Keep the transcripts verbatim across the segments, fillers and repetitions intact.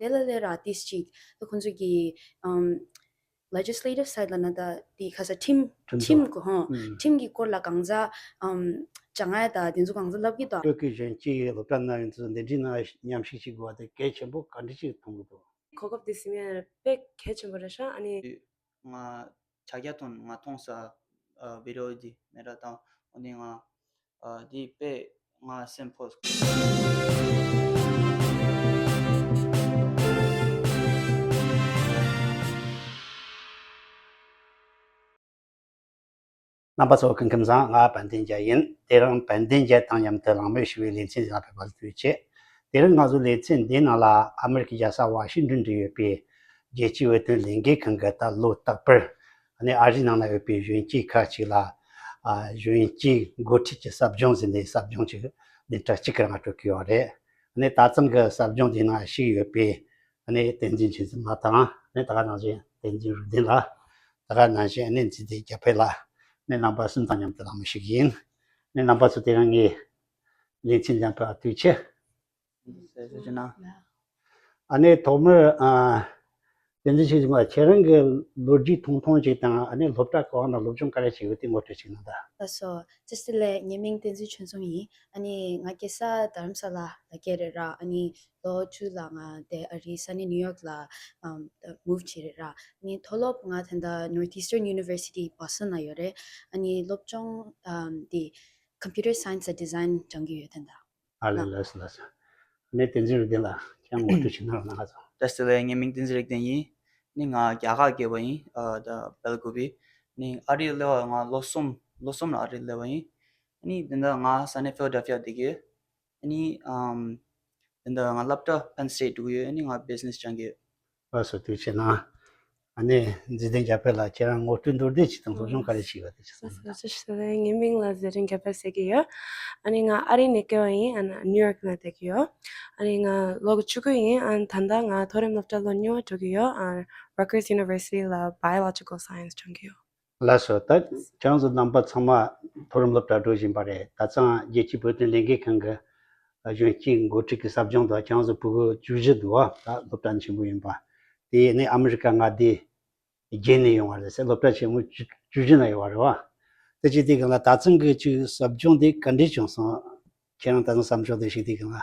དེ་ལ་ལས་ར་ཏིས་ཅིག་ད་ཁོང་ཚོ་གི་ཨམ་legislative side ལ་ན་ད་དེ་ཁ་ས་ཁྲིམས་ཁྲིམས་ཁྲིམས་ཐོག་གོ་ཧོ་ཨུམ། ཁྲིམས་ཀྱི་སྐོར་ལ་གང་ཟག་ཨམ་སྦྱང་ཡ་ད་དེ་ཚོ་གང་ཟག་ལབ་ཀྱི་ད། བོད་ཀྱི་གཞོན་སྐྱེས་སློབ་གྲྭ་ནང་ཡོད་ཚོ་འདི་འདྲའི་ནང་མཉམ་ཞུགས་བྱེད་དགོས་པ་དེ་གལ་ཆེན་པོ་ག་འདྲ་ཞིག་མཐོང་གི་འདུག་གོ་སྐབས་དེ་ཟིན་ཡ་དཔེ་གལ་ཆེན་པོ་རེད་ཤག་ཨ་ནི། ང་ཆ་རྒྱ་ཐོན་ང་མཐོང་ས་ཨ་བི་ཌི་ཡོ་འདི་མེད་ར་དང་འོ་ནི་ང་ཨ་འདི་དཔེ་ང་སེམས་ཕོ། རྣམ་པ་ཚོ་སྐུ་ཁམས་བཟང་། ང་དཔལ་ལྡན་རྒྱལ་ཡིན། དེ་རིང་དཔལ་ལྡན་རྒྱལ་དང་མཉམ་དུ་གླེང་མོལ་ཞུ་བའི་ལེ་ཚན་འདི་ལ་ཕེབས་པར་ཐུགས་རྗེ་ཆེ། དེ་རིང་ང་ཚོ་ལེ་ཚན་འདིའི་ནང་ལ་ཨ་མེ་རི་ཁའི་རྒྱལ་ས་ཝ་ཤིང་ཏོན་དུ་ཡོད་པའི་རྒྱལ་སྤྱིའི་བོད་དོན་ལས་འགུལ་ཁང་གི་ད་ལོ་རྟག་པར་ཨ་ནི་ཨ་རིའི་ནང་ན་ཡོད་པའི་གཞོན་སྐྱེས་ཁག་ཅིག་ལ་ཨ་གཞོན་སྐྱེས་འགོ་ཁྲིད་ཀྱི་ཟབ་སྦྱོང་ཟེར་ནས་ཟབ་སྦྱོང་ཅིག་བདུན་ཕྲག་གཅིག་གི་རིང་སྤྲོད་ཀྱི་ཡོད་རེད། ཨ་ནི་ད་ཐེངས་ཀྱི་ཟབ་སྦྱོང་འདིའི་ནང་ཞུགས་ཡོད་པའི་ཨ་ནི་བསྟན་འཛིན་ཆོས་འཛིན་ལགས་དང་ཨ་ནི་ད་ག་ནང་བཞིན་བསྟན་འཛིན་རུ་ལྡན་ལགས། ད་ག་ནང་བཞིན་ཨ་ནི་འཛིན་བདེ་རྒྱ་ཕེབས་ལགས། ཨ་ནི་རྣམ་པ་གསུམ་དང་མཉམ་དུ་གླེང་མོལ་ཞུ་གི་ཡིན། ཨ་ནི་རྣམ་པ་ཚོ་དེ་རིང་ངའི་ལེ་ཚན་འདིར་ཕེབས་པར་ཐུགས་རྗེ་ཆེ། ཨ་ནི་ཐོག་མར་ཨ་བསྟན་འཛིན་ཆོས་འཛིན་ལགས་ཁྱེད་རང་གི་ལོ་རྒྱུས་ཐུང་ཐུང་ཅིག་དང་ཨ་ནི་སློབ་གྲྭ་གང་ནང་སློབ་སྦྱོང་ག་རེ་བྱས་ཡོད་དེ་ངོ་སྤྲོད་ཅིག་གནང་དང་། ལགས་སོ། བཀྲ་ཤིས་བདེ་ལེགས། ངའི་མིང་བསྟན་འཛིན་ཆོས་འཛིན་ཡིན། ཨ་ནི་ང་སྐྱེས་ས་རྡ་རམ་ས་ལ་ལ་སྐྱེས་རེད་ར། ཨ་ནི་ལོ་བཅུ་ལ་ང་དེ་ཨ་རིའི་ས་གནས་ནིའུ་ཡོག་ལ་ཨམ་མུབ་བྱས་རེད་ར། ཨ་ནི་མཐོ་སློབ་ང་ད་ལྟ་Northeastern University Boston ལ་ཡོད་རེད། ཨ་ནི་སློབ་སྦྱོང་ཨམ་དེ་Computer Science and Design སྦྱང་གི་ཡོད་ད་ལྟ། ཨ་ལས། ལགས་སོ། ལགས་སོ། ཨ་ནི་བསྟན་འཛིན་རིག་ལྡན་ལགས་ཁྱེད་རང་ངོ་སྤྲོད་ཅིག་གནང་རོགས་གནང་། ལགས་སོ། བཀྲ་ཤིས་བདེ་ལེགས། ངའི་མིང་བསྟན་འཛིན་རིག་ལྡན་ཡིན། ནི་ང་རྒྱ་གར་སྐྱེས་པ་ཡིན། ཨ་ད་སྦེལ་ཀོབ་ཡིན། ནི་ཨ་རིར་སླེབས་པ་ང་ལོ་གསུམ་ལོ་གསུམ་ལ་ཨ་རིར་སླེབས་པ་ཡིན། ནི་དེ་འདྲ་ང་ས་གནས་ཕི་ལ་ཌེལ་ཕི་ཡ་བསྡད་ཀྱི་ཡོད། ནི་ཨམ་དེ་འདྲ་ང་སློབ་གྲྭ་Penn State འགྲོ་གི་ཡོད། ནི་ང་བི་ཛི་ནེ་སི་སྦྱང་གི་ཡོད། ལགས་སོ། ཐུགས་རྗེ་ཆེ་གནང་། ཨ་ནི་འཛིན་བདེ་རྒྱ་ཕེབས་ལགས་ཁྱེད་རང་ངོ་སྤྲོད་མདོར་བསྡུས་ཅིག་དང་སློབ་སྦྱོང་ག་རེ་བྱས་ཡོད་དེ་ཅིག་གསུངས་ན། ལགས་སོ། ངའི་མིང་ལ་ཟེར་རིང་རྒྱ་ཕེབས་ཟེར་གྱི་ཡོད། ཨ་ནི་ང་ཨ་རི་ནས་སྐྱེས་པ་ཡིན། ཨ་ནི་ནིའུ་ཡོག་ནང་བསྡད་ཀྱི་ཡོད། ཨ་ནི་ང་ལོ་བཅུ་དགུ་ཡིན། ཨ་ནི་ད་ལྟ་ང་མཐོ་རིམ་སློབ་གྲྭ་ལོ་གཉིས་པ་འགྲོ་གི་ཡོད། ཨ་Rutgers University ལ་Biological Science སྦྱང་གི་ཡོད། ལགས་སོ། ད་ཁྱེད་རང་ཚོ་རྣམ་པ་ཚང་མ་མཐོ་རིམ་སློབ་གྲྭ་འགྲོ་བཞིན་པ་རེད། ད་ཐེངས་རྒྱལ་སྤྱིའི་བོད་དོན་ལས་འགུལ་ཁང་གི་གཞོན་སྐྱེས་འགོ་ཁྲིད་ཀྱི་ཟབ་སྦྱོང་དུ་ཁྱེད་རང་ཚོ་ཕྲུ་གུ་བཅུ་བཞི་འདུག་བ། ད་སློབ་གྲྭ་ཆེན་པོ་ཡིན་པ། དེ་ནས་ཨ་མི་རི་ཀ་མངའ་སྡེ་བརྒྱད་ནས་ཡོང་བ་རེད་ཟེར། སློབ་གྲྭ་ཆེན་མོ་བཅུ་བཅུ་བཞི་ནས་ཡོང་བ་རེད་བ། དེ་བྱས་དུས་སྒང་ལ་ད་ཐེངས་ཀྱི་ཅིག་ཟབ་སྦྱོང་དེ་ག་འདྲས་བྱུང་སོང་། ཁྱེད་རང་ད་ཐེངས་ཟབ་སྦྱོང་དེ་ཞུགས་དུས་སྒང་ལ།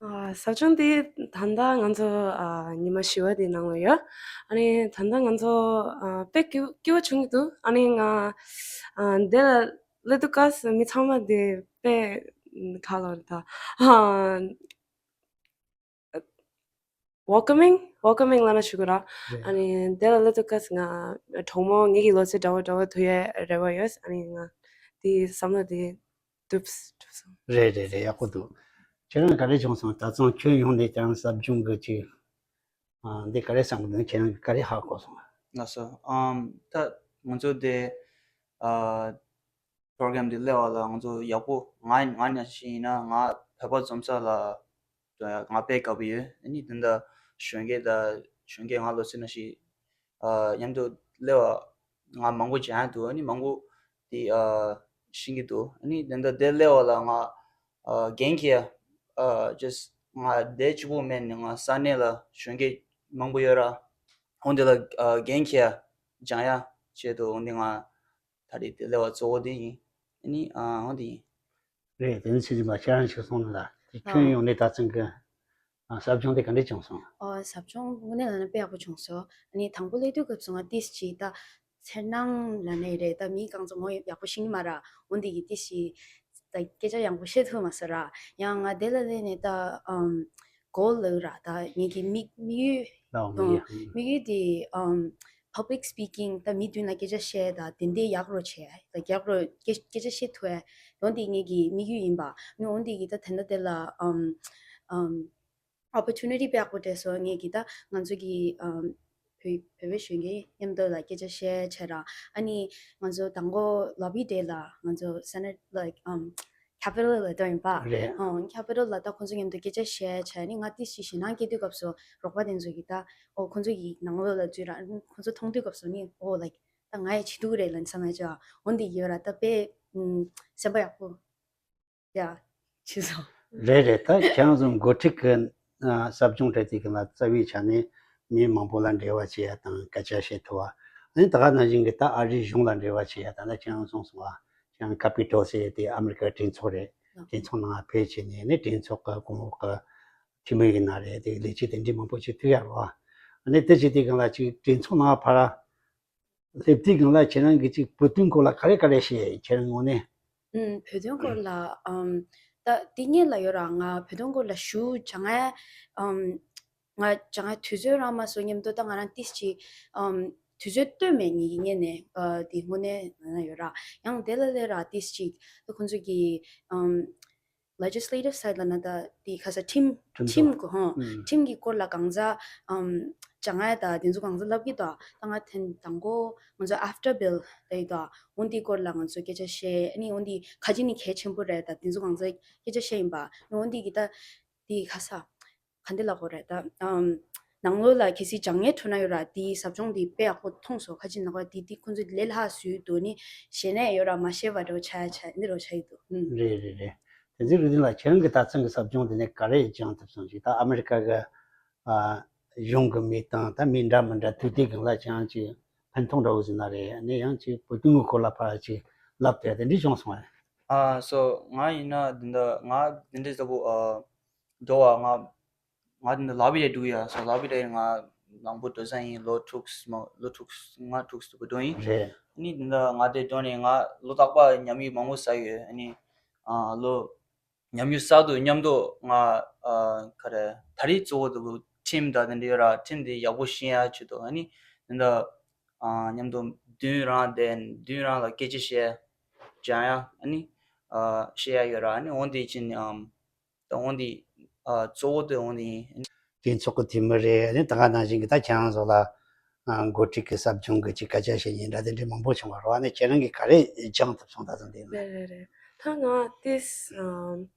ཨ་ཟབ་སྦྱོང་དེ་ད་ལྟ་ང་ཚོ་ཨ་ཉི་མ་བཞི་པ་དེ་ནང་ལ་ཡོད། ཨ་ནི་ད་ལྟ་ང་ཚོ་ཨ་དཔེ་སྐྱིད་སྐྱིད་པོ་བྱུང་གི་འདུག་ཨ་ནི་ང་ཨ་འདི་ལ་སླེབས་དུས་སྐབས་སུ་མི་ཚང་མ་དེ་དཔེ་ག་ལབ་རེད་ད། ཨ་welcoming welcoming ལབ་ན་ཞུ་གི་ར། རེད། ཨ་ནི་དེ་ལ་སླེབས་དུས་སྐབས་སུ་ང་གྲོགས་མོ་ངེད་ཀྱི་ལོ་ཚོད་འདྲ་བོ་འདྲ་བོ་ཐུག་ཡའི་རེ་བ་ཡོད། ཨ་ནི་ང་དེའི་བསམ་བློ་དེ་གྲུབ་གྲུབ་སོང་། རེད་རེད་རེད། ཡག་པོ་འདུག་ཁྱེད་རང་ག་རེ་བྱུང་སོང་། ད་ཐེངས་ཁྱོན་ཡོངས་ནས་ཀྱང་ཟབ་སྦྱོང་གི་ཅིག་ཨ་འདི་ག་རེ་བསམ་གི་འདུག་ཁྱེད་རང་གིས་ག་རེ་ཧ་གོ་སོང་། ལགས་སོ། ཨམ་ད་ང་ཚོ་དེ་ཨ་པྲོ་གྷ་རམ་འདི་སླེབས་པ་ལ་ང་ཚོ་ཡག་པོ། ང་ང་ནང་བཞིན་ཡིན་ན་ང་བོད་པ་འཛོམས་ས་ལ་ང་དཔེ་དགའ་པོ་ཡོད། ཨ་ནི་དེ་འདྲ་གཞོན་སྐྱེས་དང་གཞོན་སྐྱེས་ང་ལོ་ཚོད་ནང་བཞིན་ཨ་མཉམ་དུ་སླེབས་པ་ང་མང་པོ་མཇལ་འདུག་ཨ་ནི་མང་པོ་དེ་ཨ་ཤེས་ཀྱི་འདུག་ཨ་ནི་དེ་འདྲ་དེ་སླེབས་པ་ལ་ང་ཨ་རྒན་ཁྱེད་ཨ་just ང་བསྡད་གཅིག་པོ་མེད་ནས་ང་ས་གནས་ལ་གཞོན་སྐྱེས་མང་པོ་ཡོད་ར། འོ་དེ་ལ་ཨ་རྒན་ཁྱེད་སྦྱང་ཡ་ཆེད་དུ་འོ་དེ་ང་ད་རེས་དེ་སླེབས་པ་གཙོ་བོ་དེ་ཡིན། ཨ་ནི་ཨ་འོ་དེ་ཡིན། རེད། དེ་ནི་ཚིག་ཅིག་མ་ཁྱེད་རང་ཞིག་གསུངས་ན་ལ་དེ་ཁྱོན་ཡོངས་ནས་ད་ཐེངས་ཀྱི་ཨ་ཟབ་སྦྱོང་དེ་ག་འདྲས་བྱུང་སོང་། ཨོ་ཟབ་སྦྱོང་དངོས་གནས་ལབ་ན་དཔེ་ཡག་པོ་བྱུང་སོང་། ཨ་ནི་དང་པོ་སླེབས་དུས་སྐབས་སུ་ང་ཏིས་ཅིག་ད་འཚེར་སྣང་ལབ་ནའི་རེད། ད་མི་གང་ཚོ་ངོ་ཡག་པོ་ཤེས་ཀྱི་མ་ར། འོ་འདི་གི་ཏིས་ཅིག་ད་སྐད་ཆ་ཡག་པོ་བཤད་ཐུབ་མ་སོང་ར། ཡང་ང་དེ་ལ་སླེབས་ནས་ད་ཨམ་གོལ་ལབ་ར། ད་ངེད་ཀྱི་དམིགས་དམིགས་ཡུལ་ལའོ་དང་དམིགས་ཡུལ་དམིགས་ཡུལ་དེ་ཨམ་public speaking ད་མི་མདུན་ལ་སྐད་ཆ་བཤད་ད་དེ་འདྲས་ཡག་རོ་བྱས་ད་ཡག་རོ་སྐད་སྐད་ཆ་བཤད་ཐུབ་ཡ་འོ་འདི་ངེད་ཀྱི་དམིགས་ཡུལ་ཡིན་པ། ནི་འོ་འདི་གི་ད་དེ་འདྲ་དེ་ལ་ཨམ་ཨམ་opportunity དཔེ་ཡག་པོ་སྤྲད་སོང་། ངེད་ཀྱི་ད་ང་ཚོ་གི་ཨམ་བོད་བོད་པའི་གཞོན་སྐྱེས་མཉམ་དུ་ལ་སྐད་ཆ་བཤད་བྱས་ར། ཨ་ནི་ང་ཚོ་དང་པོ་ལོ་བི་ཌེ་ལ་ང་ཚོ་Senate like um Capitol ལ་ད་ཡིན་པ། རེད། ཨང་Capitol ལ་ད་ཁོང་ཚོ་མཉམ་དུ་སྐད་ཆ་བཤད་བྱས་ནི་ང་ཏིས་ཅིག་ཞེད་སྣང་སྐྱེ་དུས་སྐབས་སུ་རོགས་པ་དེ་ཚོ་གིས་ད་ཨོ་ཁོང་ཚོ་གི་ནང་ལོགས་ལ་འཛུལ་ར། ཁོང་ཚོ་མཐོང་དུས་སྐབས་སུ་ནི་ཨོ་like ད་ང་ཡི་བྱེད་ཐུབ་ཀྱི་རེད་ལབ་བསམ་ཡ་ཅིག་འོ་འདི་ཡོད་ར། ད་དཔེ་ཨམ་སེམས་པ་ཡག་པོ་ཡ་བྱས་སོང་། རེད་རེད། ད་ཁྱེད་རང་ཚོ་འགོ་ཁྲིད་ཀྱི་ ཨ་ཟབ་སྦྱོང་སྤྲད་དུས་སྒང་ལ་རྩ་བའི་ཆ་ནས་མི་མང་པོ་ལ་འབྲེལ་བ་བྱེད་ཡ་དང་སྐད་ཆ་བཤད་ཐུབ་པ། ཨ་ནི་ད་ག་ནང་བཞིན་གྱི་ད་ཨ་རིའི་གཞུང་ལ་འབྲེལ་བ་བྱེད་ཡ་ད་ལྟ་ཁྱེད་རང་གསུངས་སོང་བ། ཁྱེད་རང་ཀ་པི་ཊལ་ཟེར་ཡ་དེ་ཨ་མི་རི་ཀའི་གྲོས་ཚོགས་རེད། གྲོས་ཚོགས་ནང་ཕེབས་བྱས་ནས་ནི་གྲོས་ཚོགས་ཀྱི་གོང་འོག་གི་འཐུས་མི་ཡིན་ན་རེད། དེ་ལས་བྱེད་དེ་འདྲའི་མང་པོ་ཅིག་ཐུག་ཡ་རེད་བ། ཨ་ནི་དེ་བྱེད་དུས་སྒང་ལ་ཅིག་གྲོས་ཚོགས་ནང་ཕར་སླེབས་དུས་སྒང་ལ་ཁྱེད་རང་གིས་ཅིག་བོད་དོན་སྐོར་ལ་ག་རེ་ག་རེ་བཤད། ཁྱེད་རང་ངོས་ནས། ཨུམ། བོད་དོན་སྐོར་ལ་ཨམ། ད་དེ་སྔོན་ལ་ཡོད་ར། ང་བོད་དོན་སྐོར་ལ་ཞུ་བྱ་ངའི་ཨམ། ང་བྱ་ངའི་དུས་ཚོད་རག་མ་སོང་མཉམ་དུ་ད་ང་རང་ཏིས་ཅིག་ཨམ། དུས་ཚོད་སྟོན་མེད་ངེད་ཀྱི་སྔོན་ནས་ཨ། དེ་དངོས་གནས་ན་ཡོད་ར། ཡང་དེ་ལ་ལས་ར་ཏིས་ཅིག་ད་ཁོང་ཚོ་གི་ཨམ། Legislative side ལ་ན་ད་དེ་ཁ་ས་ཁྲིམས་ཁྲིམས་ཐོག་ཁྲིམས་ཀྱི་ཧོ། ཁྲིམས་ཀྱི་སྐོར་ལ་གང་ཟག་ཨམ། བྱ་ངའི་ད་དེ་ཚོ་གང་ཟག་ལབ་ཀྱི་ད་ད་ང་ཐེན་དང་པོ་ང་ཚོ་after bill ད་ཡི་ད་འོན་དེའི་སྐོར་ལ་ང་ཚོ་སྐད་ཆ་བཤད། ཨ་ནི་འོན་དེ་ཁ་ཅིག་ནི་གལ་ཆེན་པོ་རེད། ད་དེ་ཚོ་གང་ཟག་སྐད་ཆ་བཤད་ཡིན་པ་ནི་འོན་དེ་གི་ད་དེ་ཁ་ས་ག་འདི་ལ་གོ་རེད་ད་ཨམ། ནང་ལོགས་ལ་གལ་སྲིད་བྱ་ངའི་ཁྲོད་ན་ཡོད་ར་དེའི་ཟབ་སྦྱོང་དེ་དཔེ་ཡག་པོ་མཐོང་སོང་། ཁ་ཅིག་ན་གོ་དེ་དེ་ཁོང་ཚོ་ལས་ལྷག་བཟོས་འདུག་ནི་ཞེ་ནས་ཡོད་ར་མ་ཤེས་པ་འདྲ་བོ་ཆགས་ཆགས་འདི་རོ་ཆགས་ཡི་འདུག་ཨུམ། རེད་རེད་རེད། དེ་ཚོའི་རིགས་ལ་ཁྱེད་རང་གི་ད་ཚང་གི་ཟབ་སྦྱོང་དེ་ནས་ག་རེ་སྦྱང་ཐུབ་སོང་ཞིག་ད་ཨ་མི་རི་ཀ་གི་ཨ། གཞུང་གི་མི་དང་ད་མི་འདྲ་མི་འདྲ་ཐུག་དུས་སྒང་ལ་ཅང་ཅིག་ཕན་ཐོགས་འདྲ་བོ་ཟིན་ན་རེད། ཨ་ནི་ཡང་ཅིག་བོད་དོན་གི་སྐོར་ལ་ཕར་ཅིག་ལབ་དེ་དེ་འདྲི་བྱུང་སོང་ཨ། ཨ་སོ་ང་ཡིན་ན་འདི་འདྲ་ང་འདི་འདྲི་ལྟ་བུ་ཨ། འགྲོ་བ་ང་ང་འདི་འདྲ་ལབ་ཡས་འགྲོ་ཡ་སོ་ལབ་ཡས་ང་ནང་པོ་འགྲོ་ས་ཡིན། ལོ་དྲུག་མ་ལོ་དྲུག་ལྔ་དྲུག་ལྟ་བུ་འགྲོ་ཡིན། རེད། ཨ་ནི་འདི་འདྲ་ང་དེ་འགྲོ་ནས་ང་ལོ་རྟག་པ་ཉམས་ཡིག་མང་པོ་ཟ་ཡོད། ཨ་ནི་ཨ་ལོ་ཉམས་མྱོང་གསར་དུ་མཉམ་དུ་ང་ཨ་ག་རེ་ད་རེས་གཙོ་བོ་དུ་ཁྲིམས་དང་དེ་འདྲ་ཡོད་ར། ཁྲིམས་དེ་ཡག་པོ་ཤེས་ཡ་ཆེད་དུ་ཨ་ནི་དེ་འདྲ་ཨ་མཉམ་དུ་མདུན་རང་དེ་མདུན་རང་ལ་སྐད་ཆ་བཤད་སྦྱང་ཡ་ཨ་ནི་ཨ་བཤད་ཡ་ཡོད་ར། ཨ་ནི་འོན་ཏེ་ཕྱིན་ཨམ་ད་འོན་ཏེ་ཨ་གཙོ་བོ་དེ་འོན་ཏེ་ཡིན། གྲོས་ཚོགས་ཀྱི་འཐུས་མི་རེད། ཨ་ནི་ད་ག་ནང་བཞིན་གྱི་ད་ཁྱེད་རང་ཚོ་ལ་ཨ་འགོ་ཁྲིད་ཀྱི་ཟབ་སྦྱོང་གི་ཅིག་སྐད་ཆ་བཤད་མཁན་འདྲ་དེ་འདྲའི་མང་པོ་བྱུང་བ་རེད། ཨ་ནི་ཁྱེད་རང་གིས་ག་རེ་སྦྱང་ཐུབ་སོང་ད་ཚང་དེ་ན། རེད་རེད་རེད། ད་ང་ཏིས་ཨམ་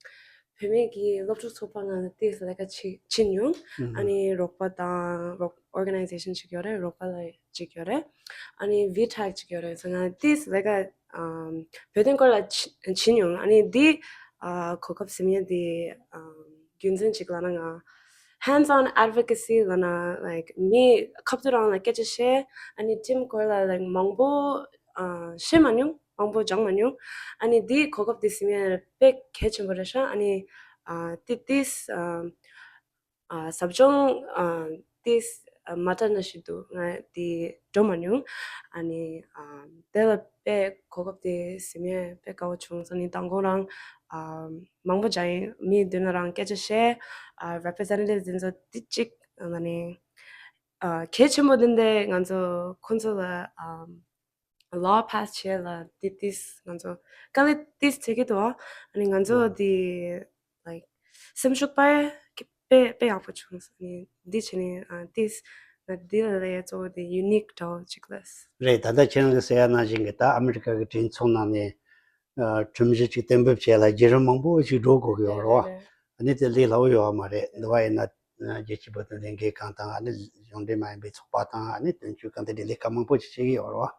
བུད་མེད་ཀྱི་སློབ་ཕྲུག་ཚོགས་པ་ནང་ལ་ཏིས་ལས་ཀ་ཅིག་ཕྱིན་ཡོང་། ཨ་ནི་རོགས་པ་དང་རོགས་organization ཅིག་ཡོད་རེད། རོགས་པ་ལ་ཅིག་ཡོད་རེད། ཨ་ནི་ཝི་ཊེག་ཅིག་ཡོད་རེད། སོ་ང་ཏིས་ལས་ཀ་ཨམ་བོད་དོན་སྐོར་ལ་ཕྱི་ཕྱིན་ཡོང་། ཨ་ནི་འདི་ཨ་གོ་སྐབས་ཟེར་མཁན་འདི་ཨམ་རྒྱུ་མཚན་ཅིག་ལབ་ན་ང་hands on advocacy ལབ་ན་like མི་ཁ་ཐུག་རང་ལ་སྐད་ཆ་བཤད། ཨ་ནི་ཁྲིམས་སྐོར་ལ་like མང་པོ་ཨ་ཤེས་མ་མྱོང་། མང་པོ་སྦྱང་མ་མྱོང་། ཨ་ནི་འདི་གོ་སྐབས་འདི་ཟེར་མཁན་དཔེ་གལ་ཆེན་པོ་རེད་ཤག་ཨ་ནི་ཨ་ཏི་ཏིས་ཨམ། ཨ་ཟབ་སྦྱོང་ཨ་ཏིས་ཨ་མ་ཏྲ་ན་ཞིག་འདུག་ང་དེ་འགྲོ་མ་མྱོང་། ཨ་ནི་ཨ་དེ་ལ་དཔེ་གོ་སྐབས་དེ་ཟེར་མཁན་དཔེ་དགའ་བོ་བྱུང་། སོ་ནི་མདང་དགོང་རང་ཨ་མང་པོ་མཇལ་ཡིན། མི་མདུན་ལ་རང་སྐད་ཆ་བཤད། ཨ་རེ་པི་རེ་ཛེན་ཊིབ་དེ་ཚོ་དེ་གཅིག་ཨ་ནི་ཨ་གལ་ཆེན་པོ་དེ་འདྲ་ང་ཚོ་ཁོང་ཚོ་ལ་ཨ་ལོ་པ་སི་བྱས་ལ་དེ་ཏིས་ང་ཚོ་དཀའ་ལས་ཏིས་ཐེབས་ཀྱི་འདུག་ཨ་ནི་ང་ཚོ་དེ་like སེམས་ཤུགས་སྤར་དཔེ་དཔེ་ཡག་པོ་བྱུང་། ཨ་ནི་འདི་བྱས་ནས་ཨ་ཏིས་ང་འདི་ལ་ལས་གཙོ་བོ་དེ་ཡུ་ནིག་འདྲ་བོ་ཅིག་ལས། རེད། ད་ལྟ་ཁྱེད་རང་གིས་ཟེར་ཡ་ནང་བཞིན་གྱི་ད་ཨ་མི་རི་ཀ་གི་གྲོས་ཚོགས་ནང་ནས་ཨ་ཁྲིམས་གཞི་ཅིག་གཏན་འབེབས་བྱས་ལ་བརྒྱུད་རིམ་མང་པོ་ཞིག་འགྲོ་དགོས་ཀྱི་ཡོད་རེད་བ། རེད་རེད། ཨ་ནི་དེ་ལས་སླ་བོ་ཡོད་བ་མ་རེད། འདི་བ་ཡིན་ན་རྒྱལ་སྤྱིའི་བོད་དོན་ལྷན་ཁང་དང་ཨ་ནི་གཞུང་འབྲེལ་མ་ཡིན་པའི་ཚོགས་པ་དང་ཨ་ནི་དོན་གཅོད་ཁང་དེ་འདྲའི་ལས་ཀ་མང་པོ་ཞིག་བྱེད་ཀྱི་ཡོད་རེད་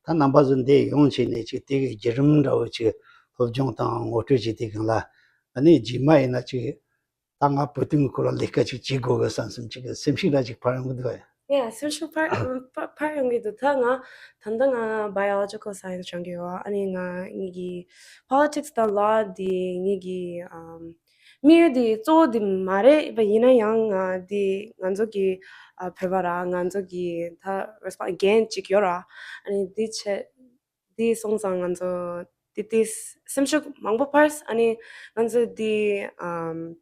བ། ད་རྣམ་པ་ཚོ་འདི་ཡོང་བྱས་ནས་ཅིག་དེ་གི་བརྒྱུད་རིམ་འདྲ་བོ་ཅིག་སློབ་སྦྱོང་དང་ངོ་སྤྲོད་བྱེད་དུས་སྒང་ལ་ཨ་ནི་རྗེས་མ་ཡིན་ན་ཅིག་ད་ང་བོད་དོན་གྱི་སྐོར་ལ་ལས་ཀ་ཅིག་བྱེད་དགོས་གི་བསམ་བསམ་ཅིག་གི་སེམས་ཤུགས་འདྲ་ཅིག་འཕར་ཡོང་གི་འདུག་གས། ཡ་སེམས་ཤུགས་འཕར་འཕར་འཕར་ཡོང་གི་འདུག་ད་ང་ད་ལྟ་ང་biological science སྦྱང་གི་ཡོད། ཨ་ནི་ང་ངེད་ཀྱི་politics དང་law འདི་ངེད་ཀྱི་ཨམ་དམིགས་ཡུལ་འདི་གཙོ་བོ་འདི་མ་རེད་པ། ཡིན་ན་ཡང་ང་འདི་ང་ཚོ་གི་ཨ་བོད་པ་ར་ང་ཚོ་གི་ད་response འགན་ཅིག་ཡོད་ར། ཨ་ནི་འདི་བྱས་འདི་སོང་ཙང་ང་ཚོ་འདི་འདི་སེམས་ཤུགས་མང་པོ་འཕར། ཨ་ནི་ང་ཚོ་འདི་ཨམ་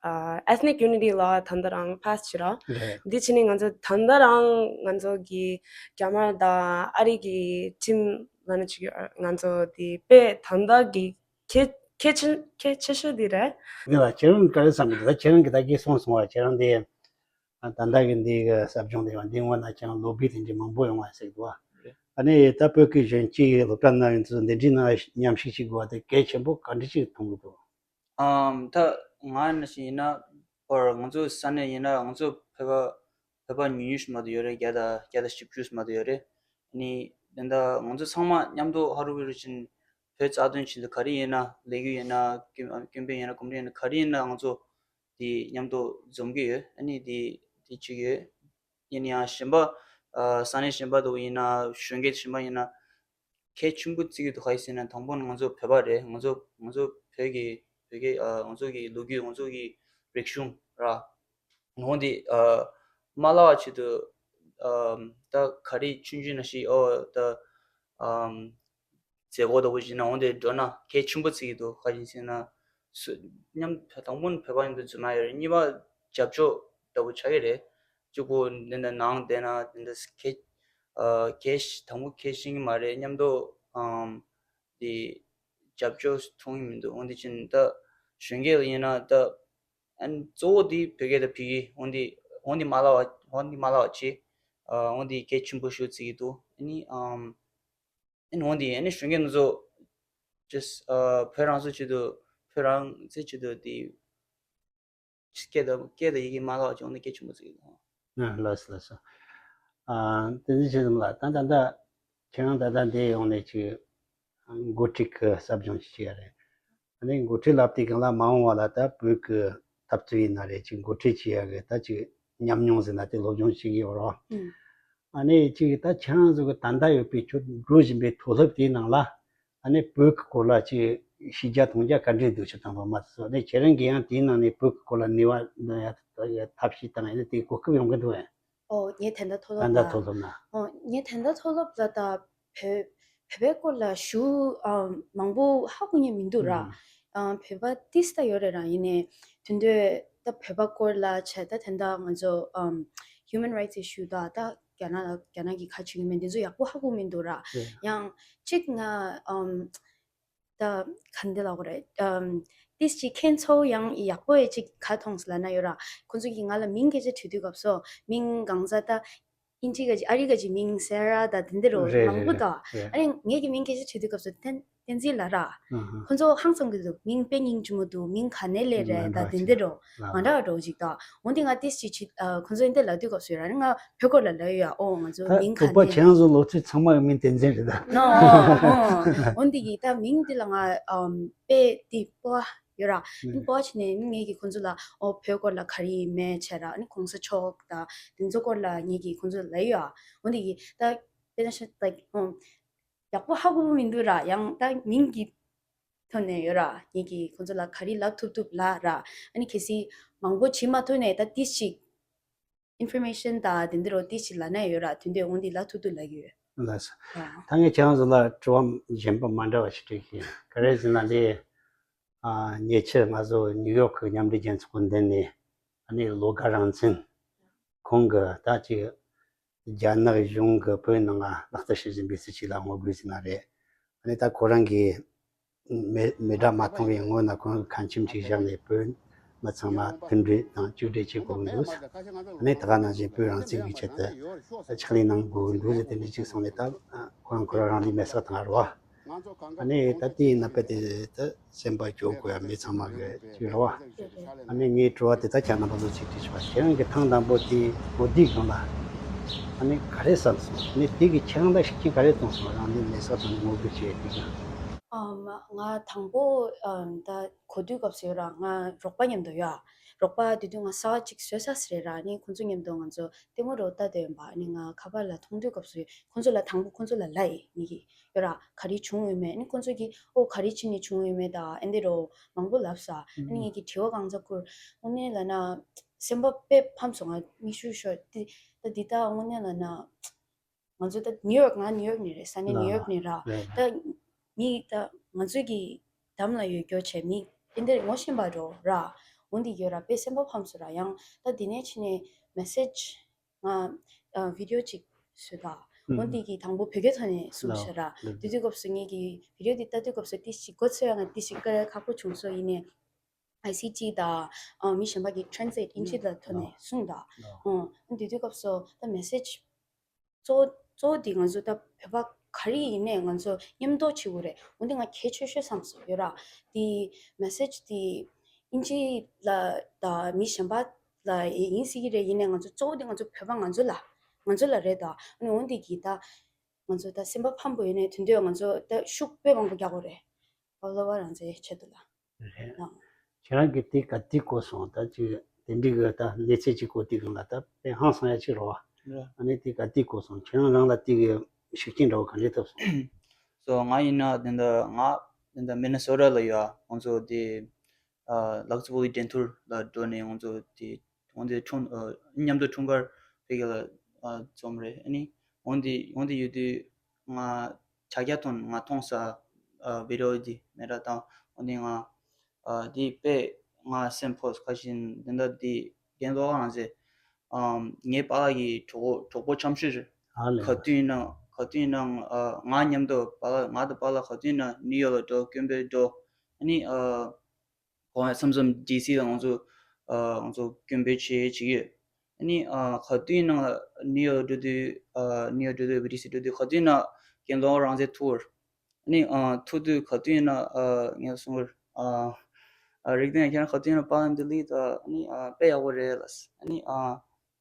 ཨ་ethnic unity law ད་ལྟ་རང་pass བྱེད་ར། རེད། འདི་བྱས་ནས་ང་ཚོ་ད་ལྟ་རང་ང་ཚོ་གི་རྒྱ་དམར་དང་ཨ་རི་གི་ཁྲིམས་ལབ་ན་ཅིག་ཡོད། ང་ཚོ་འདི་དཔེ་ད་ལྟ་གི་གལ་གལ་ཆེན་གལ་ཆེ་ཤོས་འདི་རེད། འདི་ལ་ཁྱེད་རང་ག་རེ་བསམ་གི་འདུག་ད་ཁྱེད་རང་གི་ད་གིན་གསུངས་སོང་བ། ཁྱེད་རང་འདི་ད་ལྟ་གི་འདི་གི་ཟབ་སྦྱོང་འདི་བ་འདི་སྔོན་ན་ཁྱེད་རང་ལོ་བི་དེ་འདྲའི་མང་པོ་ཡོང་བ་ཟེར་གི་འདུག་བ། རེད། ཨ་ནི་ད་བོད་ཀྱི་གཞོན་སྐྱེས་སློབ་གྲྭ་ནང་ཡོད་ཚོ་འདི་འདྲའི་ནང་མཉམ་ཞུགས་བྱེད་དགོས་པ་དེ་གལ་ཆེན་པོ་ག་འདྲ་ཞིག་མཐོང་གི་འདུག་ཨམ་ད་ང་ནང་བཞིན་ཡིན་ན་བར་ང་ཚོ་ས་གནས་ཡིན་ན་ང་ཚོ་བོད་པ་བོད་པ་ཉུང་ཉུང་ཞིག་མ་གཏོགས་ཡོད་རེད། བརྒྱ་དང་བརྒྱ་དང་བཞི་བཅུ་ཞིག་མ་གཏོགས་ཡོད་རེད། ཨ་ནི་ད་ལྟ་ང་ཚོ་ཚང་མ་མཉམ་དུ་ཧ་རུ་བི་རུ་ཕྱིན་བོད་རྩ་དོན་ཆེད་དུ་ག་རེ་ཡིན་ན་ལས་འགུལ་ཡིན་ན་ཀེམ་ཀེམ་པེན་ཡིན་ན་གོམ་བགྲོད་ཡིན་ན་ག་རེ་ཡིན་ན་ང་ཚོ་ དེ་མཉམ་དུ་འཛོམས་ཀྱི་ཡོད། ཨ་ནི་དེ་དེ་གཅིག་ཡོད། ཡིན་ཡང་གཞན་པ་ཨ་ས་གནས་གཞན་པ་དུ་ཡིན་ན་གཞོན་སྐྱེས་གཞན་པ་ཡིན་ན་གལ་ཆེན་པོ་བརྩི་གི་འདུག་ག་ཡིན་ཟེར་ན། དང་པོ་ནི་ང་ཚོ་བོད་པ་རེད། ང་ཚོ་ང་ཚོ་བོད་ཀྱི་བོད་ཀྱི་ཨ་ང་ཚོ་གི་ལོ་རྒྱུས། ང་ཚོ་གི་རིག་གཞུང་ར། འོ་འདི་ཨ་མ་བརླག་པ་ཆེད་དུ་ཨ་ད་ག་རེ་ཆུང་ཆུང་ནང་བཞིན་ཨོ་ད་ཨ་མཛད་སྒོ་ལྟ་བུ་ཞིག་ན་འོ་འདི་འགྲོ་ན་གལ་ཆེན་པོ་བརྩི་གི་འདུག་ག་ཡིན་ཟེར་ན། སུ་མཉམ་དང་པོ་ནི་བོད་པ་མཉམ་དུ་འཛོམས་ན་ཡོད་རེད། གཉིས་པ་རྒྱབ་ཕྱོགས་ལྟ་བུ་ཆགས་ཀྱི་རེད། གཅིག་པོ་འདི་འདྲ་ནང་བསྡད་ན་འདི་འདྲ་གལ་ཨ་གལ་དང་པོ་གལ་ཤེས་ཀྱི་མ་རེད། མཉམ་དུ་ཨམ་འདི་རྒྱབ་སྐྱོར་མཐོང་གི་མི་འདུག་འོན་ཏེ་ཕྱིན་ད་གཞོན་སྐྱེས་ཡིན་ན་ད་ཨན་གཙོ་བོ་འདི་བོད་སྐད་དང་བོད་ཡིག་འོན་ཏེ་འོན་ཏེ་མ་བརླག་པ་འོན་ཏེ་མ་བརླག་པ་བྱེད། ཨ་འོན་ཏེ་གལ་ཆེན་པོ་ཞིག་བརྩི་གི་འདུག་ཨ་ནི་ཨམ་ཨན་འོན་ཏེ་ཨ་ནི་གཞོན་སྐྱེས་ཚོ་just ཨ་བོད་རང་སོ་ཆེད་དུ་བོད་རང་བཙན་ཆེད་དུ་དེ་སྐད་དང་སྐད་དང་ཡི་གེ་མ་བརླག་བྱུང་ན་གལ་ཆེན་པོ་ཟིག་ཡིན། ཨ་ལགས་སོ་ལགས་སོ། ཨ་བསྟན་འཛིན་ཆོས་འཛོམས་ལགས། ད་ད་ལྟ་ཁྱེད་རང་ད་ལྟ་འདི་ཡོང་ནས་ཅིག་འགོ་ཁྲིད་ཀྱི་ཟབ་སྦྱོང་ཞིག་བྱེད་ཡ་རེད། ཨ་ནི་འགོ་ཁྲིད་ལབ་དུས་སྒང་ལ་མ་འོངས་པ་ལ་ད་བོད་ཀྱི་འཐབ་རྩོད་ཡིན་ན་རེད། ཅིག་འགོ་ཁྲིད་བྱེད་ཡ་གི་ད་ཅིག་ཉམས་མྱོང་ཟེར་ན་དེ་སློབ་སྦྱོང་བྱེད་ཀྱི་ཡོད་རེད་བ། ཨུམ། ཨ་ནི་ཅིག་ད་ཁྱེད་རང་ཚོ་གི་ད་ལྟ་ཡོད་པའི་ཁྱོད་འགྲོ་བཞིན་པའི་མཐོ་སློབ་དེའི་ནང་ལ། ཨ་ནི་བོད་ཀྱི་སྐོར་ལ་ཅིག་ཤེས་རྒྱ་མཐོང་རྒྱ་ག་འདྲས་འདུག་ཅིག་དང་པོ་མ་ཟད་སོ། ཨ་ནི་ཁྱེད་རང་གིས་ཡང་དེའི་ནང་ནས་བོད་ཀྱི་སྐོར་ལ་ནུས་པ་འདོན་ཡ་ཐབས་ཤེས་དང་ཨ་ནི་དེའི་གོ་སྐབས་ཡོང་གི་འདུག་ཨེ། ཨོ་ངས་ད་ལྟ་མཐོ་ད་སློབ་ལྟ་ལ་མཐོ་སློབ་ན། ཨོ་ངས་ད་ལྟ་མཐོ་སློབ་ལ་ད་བོད་བོད་པའི་སྐོར་ལ་ཞུ་ཨ་མང་པོ་ཧ་གོ་མཁན་མི་འདུག་ར། ཨུམ། ཨ་བོད་པ་ཏིས་ད་ཡོད་རེད་ར། ཡིན་ནའི་དེ་འདྲས་ད་བོད་པ་སྐོར་ལ་བྱས་ད་དེ་འདྲ་ང་ཚོ་ཨམ་human rights issue ད་ད་རྒྱ་ནག་རྒྱ་ནག་གི་ཁ་ཆུ་ཡིན་མིན་དེ་ཚོ་ཡག་པོ་ཧ་གོ་མི་འདུག་ར། ཨེ། ཡང་གཅིག་ང་ཨམ་ད་ག་འདི་ལབ་དགོས་རེད། ཨམ་ཏིས་ཅིག་ཁྱེད་ཚོ་ཡང་ཡག་པོ་ཡ་ཅིག་ག་མཐོང་ལབ་ན་ཡོད་ར། ཁོང་ཚོ་གིས་ང་ལ་མིང་སྐད་ཆ་དྲིས་དུས་སྐབས་སུ་མིང་གང་ཟག་ད་ཨིན་ཇི་ག་ཅིག་ཨ་རི་ག་ཅིག་མིང་སེ་ར་ད་དེ་འདྲས་རོ་རེད་མང་པོ་རེད་ད། རེད། ཨ་ནི་ངེད་ཀྱི་མིང་སྐད་ཆ་དྲིས་དུས་སྐབས་སུ་བསྟན་བསྟན་འཛིན་ལབ་ར། ཨ་ཧ། ཁོང་ཚོ་ཧང་སང་གི་འདུག་མིང་དཔེ་སྙིང་རྗེ་མོ་འདུག་མིང་ག་ནས་སླེབས་རེད། མ་ད་འདྲ་དེ་འདྲས་རོ། ལ། མ་འདྲ་བ་འགྲོ་ཅིག་ད། འོན་ཏེ་ང་ཏིས་ཅིག་ཅིག་ཨ་ཁོང་ཚོ་འདི་ལབ་དུས་སྐབས་སུ་ཡོད་ར། ཨ་ནི་ང་བོད་སྐོར་ལ་ལབ་ཡོད་ཨ། ཨོ་ང་ཚོ་ད་མིང་ག་བོད་པ་ནས་ཁྱེད་རང་ཚོ་ལོ་ཚོད་ཚང་མ་གི་མིང་བསྟན་འཛིན་རེད་ད། ནོ་ཨོ་ཨོ། འོན་ཏེ་གི་ད་མིང་འདི་ལ་ང་ཨམ་དཔེ་འདི་སྤོ་བ་ཡོད་ར། ཨ་ནི་སྤོ་བ་བྱས་ནས་ངེད་ཀྱིས་ཁོང་ཚོ་ལ་ཨོ་བོད་སྐོར་ལ་ག་རེ་ཡིན་མིན་བྱས་ར། ཨ་ནི་གོང་ས་མཆོག་ད་དེ་ཚོ་སྐོར་ལ་ངེད་ཀྱིས་ཁོང་ཚོ་ལ་ལབ་ཡོད་ཨ། འོན་ཏེ་གི་ད་དཔེར་ན་ཤ་ད་ཨོ་ཡག་པོ་ཧ་གོ་བོ་མི་འདུག་ར། ཡང་ད་མིང་གི་ཐོག་ནས་ཡོད་ར། ངེད་ཀྱིས་ཁོང་ཚོ་ལ་ག་རེ་ལབ་ཐུབ་ཐུབ་ལབ་ར། ཨ་ནི་གལ་སྲིད་མང་པོ་བྱེད་མ་ཐུབ་ནས་ད་ཏིས་ཅིག་ཨིན་ཕོར་མེ་ཤན་དང་དེ་འདྲ་རོ་ཏིས་ཅིག་ལབ་ན་ཡོད་ར། དེ་འདྲས་འོན་ཏེ་ལབ་ཐུབ་ཐུབ་ལབ་ཀྱི་ཡོད། ལགས་སོ། ཨ། ད་ངས་ཁྱེད་རང་ཚོ་ལ་དྲི་བ་གཞན་པ་མ་འདྲ་བ་ཞིག་དྲིས་ཤིང་། ག་རེ་ཟེར་ན་འདི་ཨ་ཉེ་ཆར་ང་ཚོ་ནིའུ་ཡོག་གི་མཉམ་འབྲེལ་རྒྱལ་ཚོགས་ཀྱི་མདུན་ནས་ཨ་ནི་བློ་དགའ་རང་བཙན་ཁོང་གི་ད་ཅིག་རྒྱ་ནག་གཞུང་གི་བོད་ནང་ལ་ལག་བསྟར་བྱེད་བཞིན་པའི་སྲིད་བྱུས་ལ་ངོ་རྒོལ་ཟེར་ན་རེད། ཨ་ནི་ད་ཁོ་རང་གི་མེ་མེ་སྲེག་མ་གཏོང་བའི་སྔོན་ལ་ཁོ་རང་གི་ཁ་ཆེམས་ཅིག་བཞག་ནས་བོད་མི་ཚང་མ་མཐུན་སྒྲིལ་དང་གཅིག་སྒྲིལ་བྱེད་དགོས་ཀྱི་འདུག་ཨ་ནི་ད་ག་ནང་བཞིན་བོད་རང་བཙན་གྱི་ཆེད་དུ་ཕྱག་ལས་གནང་དགོས་ཀྱི་འདུག་ཟེར་དེ་འདྲ་ཅིག་གསུངས་ནས་ད་ཁོ་རང་ཁོ་རང་རང་ལུས་མེ་སྲེག་བཏང་བ་རེད་བ། ཨ་ནི་ད་དེའི་ནང་པའི་དེ་ད་སེམས་པ་སྐྱོ་དགོས་ཡ་མི་ཚང་མ་གི་ཅིག་རེད་བ། ཨ་ནི་ངའི་དྲི་བ་དེ་ད་ཁྱེད་རྣམ་པ་ཚོ་ཅིག་དྲིས་ཤོག་ཁྱེད་རང་གི་ཐེངས་དང་པོ་དེ་གོ་དུས་སྒང་ལ་ཨ་ནི་ག་རེ་བསམ་སོང་། ཨ་ནི་དེ་གི་ཁྱེད་རང་ལ་ཤུགས་རྐྱེན་ག་རེ་གཏོང་སོང་། རང་ལུས་མེ་སྲེག་བཏང་ནས་ངོ་རྒོལ་བྱེད་དུས་སྒང་། ཨ་མ་ང་དང་པོ་ཨ་ད་གོ་དུས་སྐབས་སུ་ཡོད་ར། ང་རོགས་པ་མཉམ་དུ་ཡོད་ཨ། རོགས་པ་དེ་དུས་ང་གསར་པ་ཅིག་བཟོས་ཚར་ཟེར་ར། ཨ་ནི་ཁོང་ཚོ་མཉམ་དུ་ང་ཚོ་ལྟད་མོ་རོ་ལྟ་བསྡད་ཡོད་པ། ཨ་ནི་ང་ཁ་པར་ལ་མཐོང་དུས་སྐབས་སུ་ཁོང་ཚོ་ལ་དང་པོ་ཁོང་ཚོ་ལ་ལབ་ཡིན་ངེད་ཀྱིས་ཡོད་ར། ག་རེ་བྱུང་ཡོད་མེད། ཨ་ནི་ཁོང་ཚོ་གིས་ཨོ་ག་རེ་བྱས་ནས་བྱུང་ཡོད་མེད་ད་ཨེ་འདི་རོ་མང་པོ་ལབ་ས། ཨ་ནི་ངེད་ཀྱིས་དྲི་བ་གང་ཚ་ཁུར། དངོས་གནས་ལབ་ན་སེམས་པ་དཔེ་ཕམ་སོང་། ང་མིག་ཆུ་ཤོར་ཏེ་ད་འདི་ད་དངོས་གནས་ལབ་ན་ང་ཚོ་ད་ནིའུ་ཡོག་ང་ནིའུ་ཡོག་ནས་རེད། ས་གནས་ལ་ནིའུ་ཡོག་ནས་ར། ལ་ལ་ད་མི་ད་ང་ཚོ་གི་འདམ་ལ་ཡོད་རྒྱུ་བྱས་མི་ཨེ་འདི་ངོ་ཤེས་པ་རོ་ར། འོན་ཏེ་ཡོད་ར་དཔེ་སེམས་པ་ཕམ་སོང་ར། ཡང་ད་འདི་ནས་ཕྱིན་ནས་མེ་སེཇ་ང་ཨ་བི་ཌི་ཡོ་ཅིག་བཟོས་ད། ཨུ་འོན་ཧུ། ཏེ་གི་དང་པོ་བོད་སྐད་ཐོག་ནས་གསུངས་ཤག་ར། ལ་ལ། དེ་དུས་སྐབས་སུ་ངེད་ཀྱི་བི་ཌི་ཡོ་དེ་ལྟ་དུས་སྐབས་སུ་ཏི་ཞིག་མགོ་ཚོས་ཡ་ང་ཏི་ཞིག་དཀའ་ལས་ཁག་པོ་བྱུང་སོང་། ཡིན་ནའི་ཨའི་སི་ཊི་དང་ཨ་མི་གཞན་པ་གི་ཊེ་རན་སི་ལེ་ཊི་ཨིན་ཇི་ལ་ཐོག་ནས་གསུངས་ད། ལ་ལ། ཨ་དེ་དུས་སྐབས་སུ་ད་མེ་སེཇ་གཙོ་བོ་གཙོ་བོ་དེ་ང་ཚོ་ད་བོད་པ་ག་རེ་ཡིན་ནའི་ང་ཚོ་མཉམ་དུ་བྱེད་དགོས་རེད། འོན་ཏེ་ང་གལ་ཆེ་ཤོས་བསམ་སོང་ཡོད་ར། དེ་མེ་སེཇ་དེ་ཨིན་ཇི་ལ་དང་མི་གཞན་པ་ལ་ཡིན་སྲིད་ཀྱི་རེད། ཡིན་ནའི་ང་ཚོ་གཙོ་བོ་དེ་ང་ཚོ་བོད་པ་ང་ཚོ་ལ་ང་ཚོ་ལ་རེད་ད། ཨ་ནི་འོན་ཏེ་གི་ད་ང་ཚོ་ད་སེམས་པ་ཕམ་པོ་ཡོད་ནའི་དེ་འདྲ་ང་ཚོ་ད་ཤུགས་དཔེ་མང་པོ་རྒྱག་དགོས་རེད། བློ་བ་རང་ཚོའི་ཆེད་དུ་ལ། རེད། ཨ། ཁྱེད་རང་གིས་དེ་ག་དུས་གོ་སོང་། ད་ཅིག་དེ་འདྲའི་གི་ད་གནས་ཚུལ་ཅིག་གོ་དུས་སྒང་ལ་ད་དཔེ་ཧང་སང་ཡ་ཅིག་རེད་བ། རེད། ཨ་ནི་དེ་ག་དུས་གོ་སོང་། ཁྱེད་རང་རང་ལ་དེ་གི་ཤུགས་རྐྱེན་འདྲ་བོ་ག་འདྲས་ཐེབས་སོང་། སོ་ང་ཡིན་ན་དེ་འདྲ་ང་དེ་འདྲ་མི་ནི་སོ་ཊ་ལ་ཡོད། ང་ཚོ་དེ་ཨ་ལག་རྩེད་སྤོ་ལོའི་འགྲན་བསྡུར་ལ་འགྲོ་ནས་ང་ཚོ་དེ་འོན་ཏེ་འཁྲུངས་ཨ་མཉམ་དུ་འཁྲུངས་སྐར་ཕ་གི་ལ་ཨ་འཛོམས་རེད། ཨ་ནི་འོན་ཏེ་འོན་ཏེ་ཡོད་དུས་ང་ཕྱག་རྒྱ་ཐོན། ང་མཐོང་ས་ཨ་བི་ཌི་ཡོ་དེ་མེད་ར་དང་། འོན་ཏེ་ང་ཨ་དེ་དཔེ་ང་སེམས་ཕོག་ཁ་ཤིན། དེ་འདྲ་དེ་རྒན་ལོ་ཨང་ཟེར། ཨམ་ངའི་པཱ་ལགས་ཀྱི་གྲོགས་པོ་གྲོགས་པོ་འཆམ་ཤོས་རེད། ཨ་ལས། ག་དུས་ཡིན་ན་ག་དུས་ཡིན་ན་ཨ་ང་མཉམ་དུ་པཱ་ལགས་ང་དང་པཱ་ལགས་ག་དུས་ཡིན་ན་ནིའུ་ཡོག་ལ་འགྲོ། དགོན་པར་འགྲོ། ཨ་ནི་ཨ་གོང་ཡ་མཚམས་མཚམས་ཌི་སི་ལ་ང་ཚོ་ཨ་ང་ཚོ་དགོན་པའི་ཆེད་བྱེད་ཀྱི་ཡོད། ཨ་ནི་ཨ་ག་དུས་ཡིན་ན་ནིའུ་ཡོག་འགྲོ་དུས་ཨ་ནིའུ་ཡོག་འགྲོ་དུས་ཌི་སི་འགྲོ་དུས་ག་དུས་ཡིན་ན་རྒན་ལོ་རང་བཙན་ཐུག་ཨ་ནི་ཨ་ཐུག་དུས་ག་དུས་ཡིན་ན་ཨ་ངས་གསུང་གི་ཨ་ཨ་རིག་ལྡན། ཁྱེད་རང་ག་དུས་ཡིན་ན་པཱ་ལགས་འདི་ལི་ད་ཨ་ནི་ཨ་དཔེ་ཡག་པོ་རེད་ལགས། ཨ་ནི་ཨ་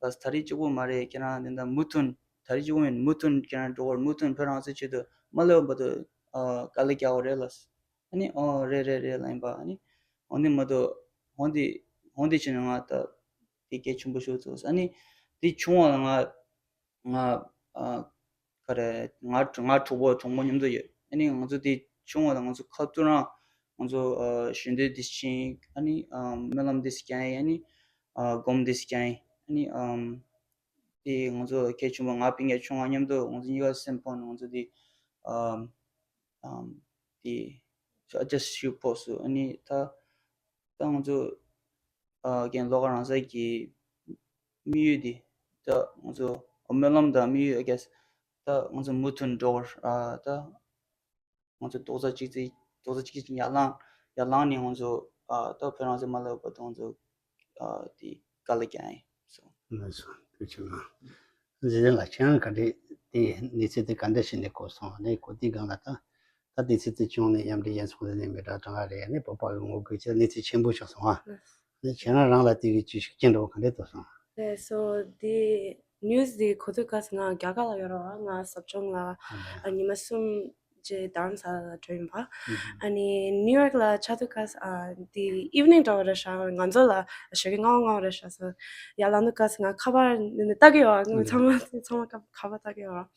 ལགས་ད་རེས་གཅིག་པོ་མ་རེད། ཁྱེད་རང་འདི་འདྲ་མུ་མཐུད་ད་རེས་གཅིག་པོ་མིན་མུ་མཐུད་ཁྱེད་རང་འགྲོ་བར་མུ་མཐུད་བོད་རང་བཙན་ཆེད་དུ་མ་སླེབས་བར་དུ་ཨ་དཀའ་ལས་རྒྱག་དགོས་རེད་ལགས། ཨ་ནི་ཨོ་རེད་རེད་རེད་ལབ་ཡིན་པ། ཨ་ནི་འོན་ཏེ་མ་གཏོགས་འོན་ཏེ་འོན་ཏེ་བྱས་ན་ང་ད་དེ་གལ་ཆེན་པོ་ཤོར་ཚོ། ཨ་ནི་དེ་བྱུང་བ་ལ་ང་ང་ཨ་ག་རེ་ང་ང་གྲོགས་པོ་གྲོགས་མོ་མཉམ་དུ་ཡོད། ཨ་ནི་ང་ཚོ་དེ་བྱུང་བ་ལ་ང་ཚོ་ཁ་ཐུག་རང་ང་ཚོ་ཨ་ཞལ་འདོན་དེ་ཕྱིན། ཨ་ནི་ཨ་སྨོན་ལམ་དེ་བསྐྱངས། ཨ་ནི་ཨ་སྒོམ་དེ་བསྐྱངས། ཨ་ནི་ཨམ་དེ་ང་ཚོ་གལ་ཆེན་པོ་ང་སྤུན་ཀྱག་ཆུང་བ་མཉམ་དུ་ང་ཚོ་གཉིས་ཀ་སེམས་ཕམ་ནས་ང་ཚོ་དེ་ཨམ་ཨམ་དེ་ཨ་ཅག་ཤུ་ཕོག་སོང་། ཨ་ནི་ད་ད་ང་ཚོ་ཨ་རྒན་བློ་དགའ་རང་བཙན་གྱི་དམིགས་ཡུལ་དེ་ད་ང་ཚོ་སྨོན་ལམ་དང་དམིགས་ཡུལ་I guess ད་ང་ཚོ་མུ་མཐུད་འགྲོ་བར་ཨ་ད་ང་ཚོ་རྡོག་རྩ་གཅིག་སྒྲིལ་རྡོག་རྩ་གཅིག་སྒྲིལ་ཡར་ལངས་ཡར་ལངས་ནས་ང་ཚོ་ཨ་ད་བོད་རང་བཙན་མ་སླེབས་བར་དུ་ང་ཚོ་ཨ་དེ་དཀའ་ལས་རྒྱག་ཡིན་སོང་། ལགས་སོ། ཐུགས་རྗེ་ཆེ་གནང་། འཇིག་རྟེན་ལགས། ཁྱེད་རང་ག་འདྲས་དེ་གནས་ཚུལ་དེ་ག་འདྲ་ཞིག་ནས་གོ་སོང་། ཨ་ནི་གོ་དུས་སྒང་ལ་ད་ད་གནས་ཚུལ་དེ་བྱུང་ནས་མཉམ་འབྲེལ་རྒྱལ་ཚོགས་ལ་ནས་མི་གྲངས་གྲངས་ཀ་རེ། ཨ་ནི་བོད་པ་གི་ངོ་རྒོལ་བྱས་གནས་ཚུལ་ཆེན་པོ་ཆགས་སོང་ཨ། ཨ་ནི་ཁྱེད་རང་རང་ལ་དེ་གི་ཅིག་ཤུགས་རྐྱེན་འདྲ་བོ་ག་འདྲས་ཐོབ་སོང་། ལགས་སོ། དེ་ནིའུ་སི་དེ་གོ་དུས་སྐབས་ང་རྒྱ་གར་ལ་ཡོད་རེད་བ། ང་ཟབ་སྦྱོང་ལ་ཨ་ཉི་མ་གསུམ་རྗེས་ཌན་སི་ལ་འགྲོ་ཡིན་པ། ཨ་ནི་ནིའུ་ཡོག་ལ་ཆགས་དུས་སྐབས་ཨ་དེ་ཨིབ་ནིང་འདྲ་བོ་རེད་ཤག་ང་ཚོ་ལ་ཞོགས་ཀས་སྔ་པོ་སྔ་པོ་རེད་ཤག་སོ་ཡར་ལངས་དུས་སྐབས་ང་ཁ་པར་ནི་ནི་ལྟ་གི་ཡོད། ང་ཚང་མ་ཚང་མ་ཁ་ཁ་པར་ལྟ་གི་ཡོད།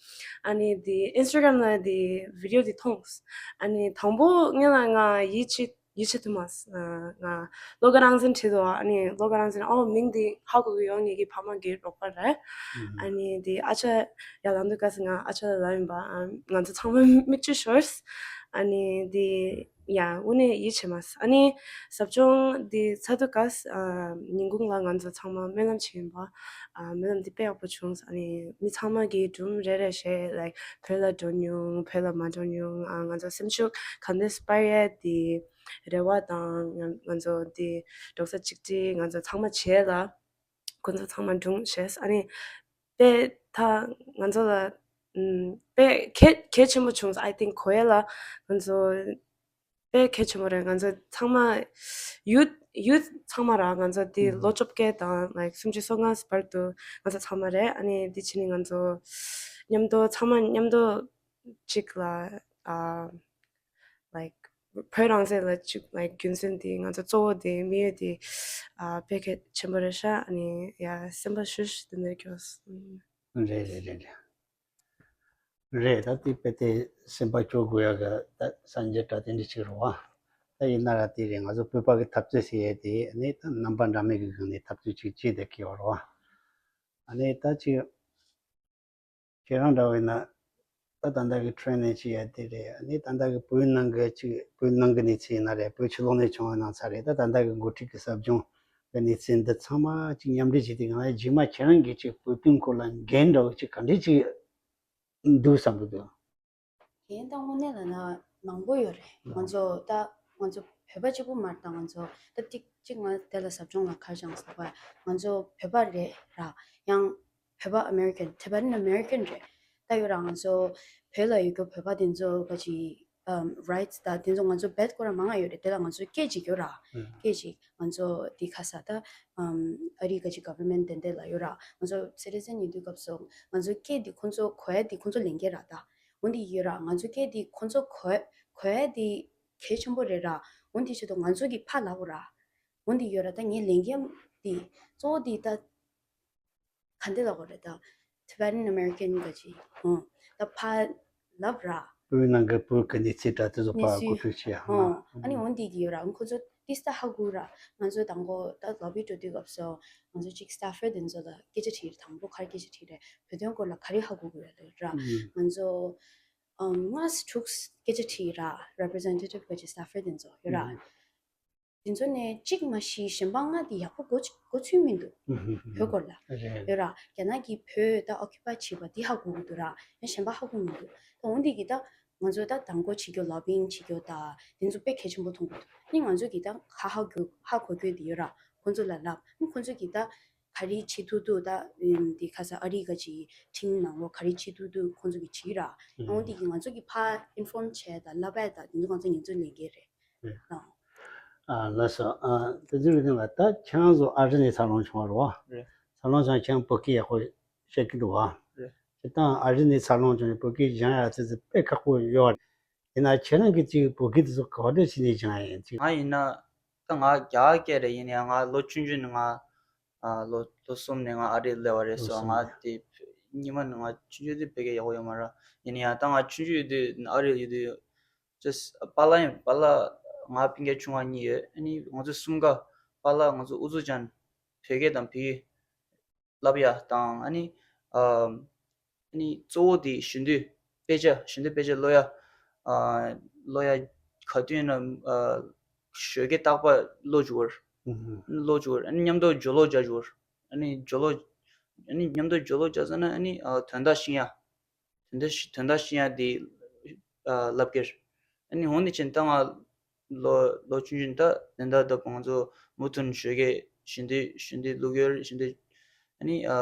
ཨ་ནི་དེ་ཨིན་སི་ཊ་གྷ་རམ་ལ་དེ་བི་ཌི་ཡོ་དེ་མཐོང་། ཨ་ནི་དང་པོ་ངས་ལ་ང་ཡིད་ཆེས་ཡིད་ཆེས་ཐུབ་མ་སོང་། ང་བློ་དགའ་རང་བཙན་བྲིས་འདུག་ཨ་ནི་བློ་དགའ་རང་བཙན་ཨོ་མིང་འདི་ཧ་གོ་གི་ཡོད། ངེད་ཀྱི་ཕ་མ་གི་རོགས་པ་རེད། ཨ་ནི་འདི་ཨ་ཅག་ཡར་ལངས་དུས་སྐབས་སུ་ང་ཨ་ཅག་ལ་ལབ་ཡིན་པ། ཨ་ང་ཚོ་ཚང་མ་མིག་ཆུ་ཤོར། ཨ་ནི་འདི་ཡ་དངོས་གནས་ཡིད་ཆེས་མ་སོང་། ཨ་ནི་ཟབ་སྦྱོང་འདི་ཚར་དུས་སྐབས་སུ་ཨ་ཉིན་གུང་ལ་ང་ཚོ་ཚང་མ་སྨོན་ལམ་བྱས་ཡིན་པ། ཨ་སྨོན་ལམ་འདི་དཔེ་ཡག་པོ་བྱུང་། ཨ་ནི་མི་ཚང་མ་གིས་སྒྲུང་རེ་རེ་བཤད། ལའིཀ་བོད་ལ་འགྲོ་མྱོང་བོད་ལ་མ་འགྲོ་མྱོང་། ཨ་ང་ཚོ་སེམས་ཤུགས་ག་འདྲས་སྤར་ཡས་དེ། རེ་བ་དང་ང་ང་ཚོ་འདི་རྡོག་རྩ་གཅིག་སྒྲིལ་ང་ཚོ་ཚང་མ་བྱས་ལ་ཁོ་ཚོ་ཚང་མ་སྒྲུང་བཤད། ཨ་ནི་དཔེ་ད་ང་ཚོ་ལ་ཨམ་དཔེ་གལ་གལ་ཆེན་པོ་བྱུང་། I think གོ་ཡས་ལ་ང་ཚོ་དཔེ་གལ་ཆེན་པོ་རེད། ང་ཚོ་ཚང་མ་ཡུཐ་ཡུཐ་ཚང་མ་ར་ང་ཚོ་འདི་ལོ་བཅོ་བརྒྱད་དང་ལའིཀ་སུམ་ཅུ་སོ་ལྔ་བར་དུ་ང་ཚོ་ཚང་མ་རེད། ཨ་ནི་འདི་ཕྱི་ནས་ང་ཚོ་མཉམ་དུ་ཚང་མ་མཉམ་དུ་གཅིག་ལ་ཨ། ལའིཀ་བོད་རང་བཙན་ལ་ཅིག་ལའིཀ་རྒྱུ་མཚན་དེ་ང་ཚོ་གཙོ་བོ་དེ་དམིགས་ཡུལ་དེ་ཨ་དཔེ་གལ་ཆེན་པོ་རེད་ཤག་ཨ་ནི་ཡ་སེམས་པ་ཤུགས་དེ་འདྲ་སྐྱོ་སོང་། རེད་རེད་རེད་རེད། རེད། ད་དེ་དཔེ་དེ་སེམས་པ་སྐྱོ་དགོས་ཡག་གི་ད་སངས་རྒྱས་གྲགས་དེ་འདྲ་ཅིག་རེད་བ། ད་ཡིན་ན་ར་དེ་རེད། ང་ཚོ་བོད་པ་གི་འཐབ་རྩོད་ཟེར་ཡས་དེ་ཨ་ནི་ད་རྣམ་པ་འདྲ་མིན་གི་སྒང་ནས་འཐབ་རྩོད་ཅིག་བྱས་བསྡད་ཀྱི་ཡོད་རེད་བ། ཨ་ནི་ད་ཅིག་ཁྱེད་རང་འདྲ་བས་ན་ད་ད་ལྟ་གི་ཊི་རེན་ནིང་བྱེད་ཡ་དེ་རེད། ཨ་ནི་ད་ལྟ་གི་བོད་ནང་གི་ཅིག་བོད་ནང་གི་གནས་ཚུལ་ཡིན་ན་རེད། བོད་ཕྱི་ལོགས་ནས་བྱུང་བའི་ནང་ཚ་རེད། ད་ད་ལྟ་གི་འགོ་ཁྲིད་ཀྱི་ཟབ་སྦྱོང་གི་གནས་ཚུལ་འདི་ཚང་མ་ཅིག་མཉམ་འབྲེལ་བྱས་ཏེ་ང་རྗེས་མ་ཁྱེད་རང་གིས་ཅིག་བོད་དོན་སྐོར་ལ་འགན་འདྲ་བོ་ཅིག་ག་འདྲས་ཅིག་འདུག་བསམ་གི་འདུག་ཡིན་ད་དངོས་གནས་ལ་ན་མང་པོ་ཡོད་རེད། ང་ཚོ་ད་ང་ཚོ་བོད་པ་གཅིག་པུ་མ་རེད། ད་ང་ཚོ་ད་ཏིག་ཅིག་ང་དེ་ལ་ཟབ་སྦྱོང་ལ་ཁར་བྱང་ཟེར་བ་ང་ཚོ་བོད་པ་རེད་ར། ཡང་བོད་པ་ཨ་མེ་རི་ཀན་ཊི་བེ་ཊན་ཨ་མེ་རི་ཀན་རེད། ད་ཡོད་ར་ང་ཚོ་བོད་ལ་ཡོད་རྒྱུ་བོད་པ་དེ་ཚོ་ག་ཅི་རའིཊ་སི་ད་དེ་ཚོ་ང་ཚོ་བེད་སྐོར་ར་མང་ང་ཡོད་རེད། དེ་ལ་ང་ཚོ་སྐད་ཅིག་ཡོད་ར། སྐད་ཅིག་ང་ཚོ་དེ་ཁ་ས་ད་ཨ་རི་ག་ཅི་ག་བར་མེན་ཊི་དེ་འདྲ་ལ་ཡོད་ར། ང་ཚོ་སི་ཊི་ཛན་ཡིན་དུས་སྐབས་སུ་ང་ཚོ་སྐད་དེ་ཁོང་ཚོ་གོ་ཡ་དེ་ཁོང་ཚོ་ལས་འགན་ར། ད་འོན་ཏེ་ཡོད་ར་ང་ཚོ་སྐད་དེ་ཁོང་ཚོ་གོ་གོ་ཡ་དེ་གལ་ཆེན་པོ་རེད་ར། འོན་ཏེ་ཆེད་དུ་ང་ཚོ་གི་ཕ་ལབ་ར། འོ་འདི་ཡོད་ར། ད་ངའི་ལས་འགན་འདི་གཙོ་བོ་འདི་ད་ག་འདི་ལ་གོ་རེད། ད་Tibetan American ག་ཅི་ཧོ་ད་ཕ་ལབ་ར། བོད་ནང་གི་བོད་ཀྱི་གནས་ཚུལ་འདྲ་དེ་ཚོ་ཕར་གོ་སྒྲིག་བྱེད་ཧོ། ཨ་ནི་འོ་འདི་གི་ཡོད་ར། ཁོ་ཚོ་ཏིས་ད་ཧ་གོ་ར། ང་ཚོ་དང་པོ་ད་ལོ་བི་འགྲོ་དུས་སྐབས་སུ་ང་ཚོ་གཅིག་Stafford དེ་ཚོ་ལ་སྐད་ཆ་དྲིས་ར། དང་པོ་ག་རེ་སྐད་ཆ་དྲིས་རེད། བོད་དོན་སྐོར་ལ་ག་རེ་ཧ་གོ་གི་ཡོད་རེད་ར། ང་ཚོ་ཨམ་ལྔ་དྲུག་སྐད་ཆ་དྲིས་ར། Representative ག་ཅི་Stafford དེ་ཚོ་ཡོད་ར། དེ་ཚོ་ནས་གཅིག་མ་གཞི་གཞན་པ་ལྔ་དེ་ཡག་པོ་གོ་གོ་ཚུལ་མི་འདུག་བོད་སྐོར་ལ་རེད། ཡོད་ར། རྒྱ་ནག་གིས་བོད་ད་ཨོ་ཀུ་པའི་བྱས་པ་དེ་ཧ་གོ་གི་འདུག་ར། ཡང་གཞན་པ་ཧ་གོ་མི་འདུག་ད་འོ་འདི་གི་ད་ང་ཚོ་ད་དང་པོ་བྱེད་རྒྱུ་lobbying བྱེད་རྒྱུ་ད་དེ་ཚོ་དཔེ་གལ་ཆེན་པོ་མཐོང་གི་འདུག་ཨ་ནི་ང་ཚོ་གི་ད་ཧ་ཧ་གོ་ཧ་གོ་རྒྱུ་དེ་ཡོད་ར། ཁོང་ཚོ་ལ་ལབ། ཨ་ནི་ཁོང་ཚོ་གི་ད་ག་རེ་བྱེད་ཐུབ་ཐུབ་ད་འདི་ཁ་ས་ཨ་རི་ག་ཅི་ཁྲིམས་ནང་ལོགས་ག་རེ་བྱེད་ཐུབ་ཐུབ་ཁོང་ཚོ་གི་བྱེད་ར། ཨ་འོ་འདི་གི་ང་ཚོ་གི་ཕར་inform བྱས་ད་ལབ་པ་ད་དེ་ཚོ་ང་ཚོ་ངེད་ཚོའི་ལས་འགན་རེད། ཨ། ལགས་སོ། ཨ། དེ་ཚོའི་རིགས་ལ་ད་ཁྱེད་རང་ཚོ་ཨ་རི་ནས་འཚར་ལོངས་བྱུང་བ་རེད་བ། རེད། འཚར་ལོངས་བྱུང་ཁྱེད་རང་བོད་སྐད་ཡག་པོ་བཤད་ཀྱི་འདུག་བ། རེད། ཁྱེད་རང་ཨ་རི་ནས་འཚར་ལོངས་བྱུང་ནས་བོད་སྐད་སྦྱང་ཡག་ཆེད་དུ་དཔེ་ཁག་པོ་ཡོད་རེད། ཡིན་ན་ཁྱེད་རང་གིས་ཅིག་བོད་སྐད་དེ་ཚོ་ག་འདྲ་བྱས་ནས་སྦྱང་ཡ་ཡིན་ཅིག་ང་ཡིན་ན་ད་ང་རྒྱ་སྐད་རེད། ཡིན་ཡང་ང་ལོ་ཆུང་ཆུང་ནས་ང་ཨ་ལོ་ལོ་གསུམ་ནས་ང་ཨ་རིར་སླེབས་པ་རེད། ལོ་སོ་གསུམ་ང་དེ་ཉི་མ་ནས་ང་ཆུང་ཆུང་དུས་བོད་སྐད་ཡག་པོ་ཡོད་མ་རེད། ཡིན་ཡང་ད་ང་ཆུང་ཆུང་ཡོད་དུས་ཨ་རིར་ཡོད་དུས་just པཱ་ལགས་ཡིན། པཱ་ལགས་ང་སྤུན་ཀྱག་ཆུང་བ་གཉིས་ཡོད། ཨ་ནི་ང་ཚོ་གསུམ་ཀ་པཱ་ལགས་ང་ཚོ་ཨུ་ཚུགས་ཅན་བོད་སྐད་དང་བོད་ཡིག་བསླབ་ཡ་དང་། ཨ་ནི་ཨ་ཨ་ནི་གཙོ་བོ་དེ་ཞི་འདུས་དཔེ་ཆ་ཞི་འདུས་དཔེ་ཆ་ཀློག་ཡ། ཨ་ཀློག་ཡ་ག་དུས་ཡིན་ན་ཨ་ཞོགས་ཀས་རྟག་པར་ཀློག་འཇུག་པར། ཀློག་འཇུག་པར། ཨ་ནི་མཉམ་དུ་སྦྱོར་ཀློག་རྒྱག་འཇུག་པར། ཨ་ནི་སྦྱོར་ཀློག་ཨ་ནི་མཉམ་དུ་སྦྱོར་ཀློག་རྒྱག་ཟེར་ན་ཨ་ནི་ཨ་དོན་དག་ཤེས་ཡ། དོན་དག་ཤེས་དོན་དག་ཤེས་ཡ་དེ་ཨ་བསླབ་ཀྱི་རེད། ཨ་ནི་འོ་ནི་ཕྱིན་ད་ང་ལོ་ལོ་ཆུང་ཆུང་ད་དོན་དག་ད་ང་ཚོ་མུ་མཐུད་ཞོགས་ཀས་ཞི་འདུས་ཞི་འདུས་ཀློག་ཡོད་རེད། ཞི་འདུས་ཨ་ནི་ཨ་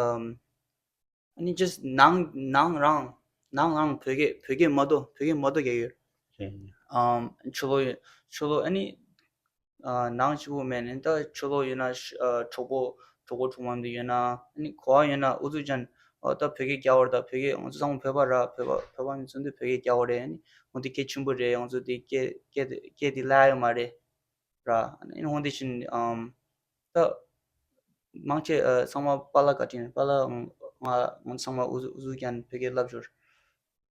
ཨ་ནི་just ནང་ནང་རང་ནང་རང་བོད་སྐད་བོད་སྐད་མ་གཏོགས་བོད་སྐད་མ་གཏོགས་རྒྱག་ཡོད་རེད། ཨམ་ཕྱི་ལོགས་ཡོད་ཕྱི་ལོགས་ཨ་ནི་ཨ་ནང་གཅིག་པུ་མེད་ནས་ད་ཕྱི་ལོགས་ཡོད་ན་ཤ་ཨ་གྲོགས་པོ་གྲོགས་པོ་གྲོགས་མོ་འདི་ཡོད་ན་ཨ་ནི་གོ་བ་ཡོད་ན་ཨུ་ཚུགས་ཅན་ཨ་ད་བོད་སྐད་རྒྱག་པ་རེད། ད་བོད་སྐད་ང་ཚོ་ཚང་མ་བོད་པ་ར། བོད་པ་བོད་པ་ནས་ཚུར་འདུག་བོད་སྐད་རྒྱག་པ་རེད། ཨ་ནི་འོ་འདི་གལ་ཆེན་པོ་རེད། ང་ཚོ་འདི་སྐད་སྐད་སྐད་འདི་བརླག་ཡོད་མ་རེད་ར། ཨ་ནི་འོ་འདི་བཞིན་ཨམ་ད་མང་ཆེ་ཨ་ཚང་མ་པཱ་ལགས་བཀའ་དྲིན་པཱ་ལགས་ང་ང་ཚང་མ་ཨུ་ཚུགས་ཨུ་ཚུགས་ཀྱང་བོད་སྐད་བསླབ་ཞོར།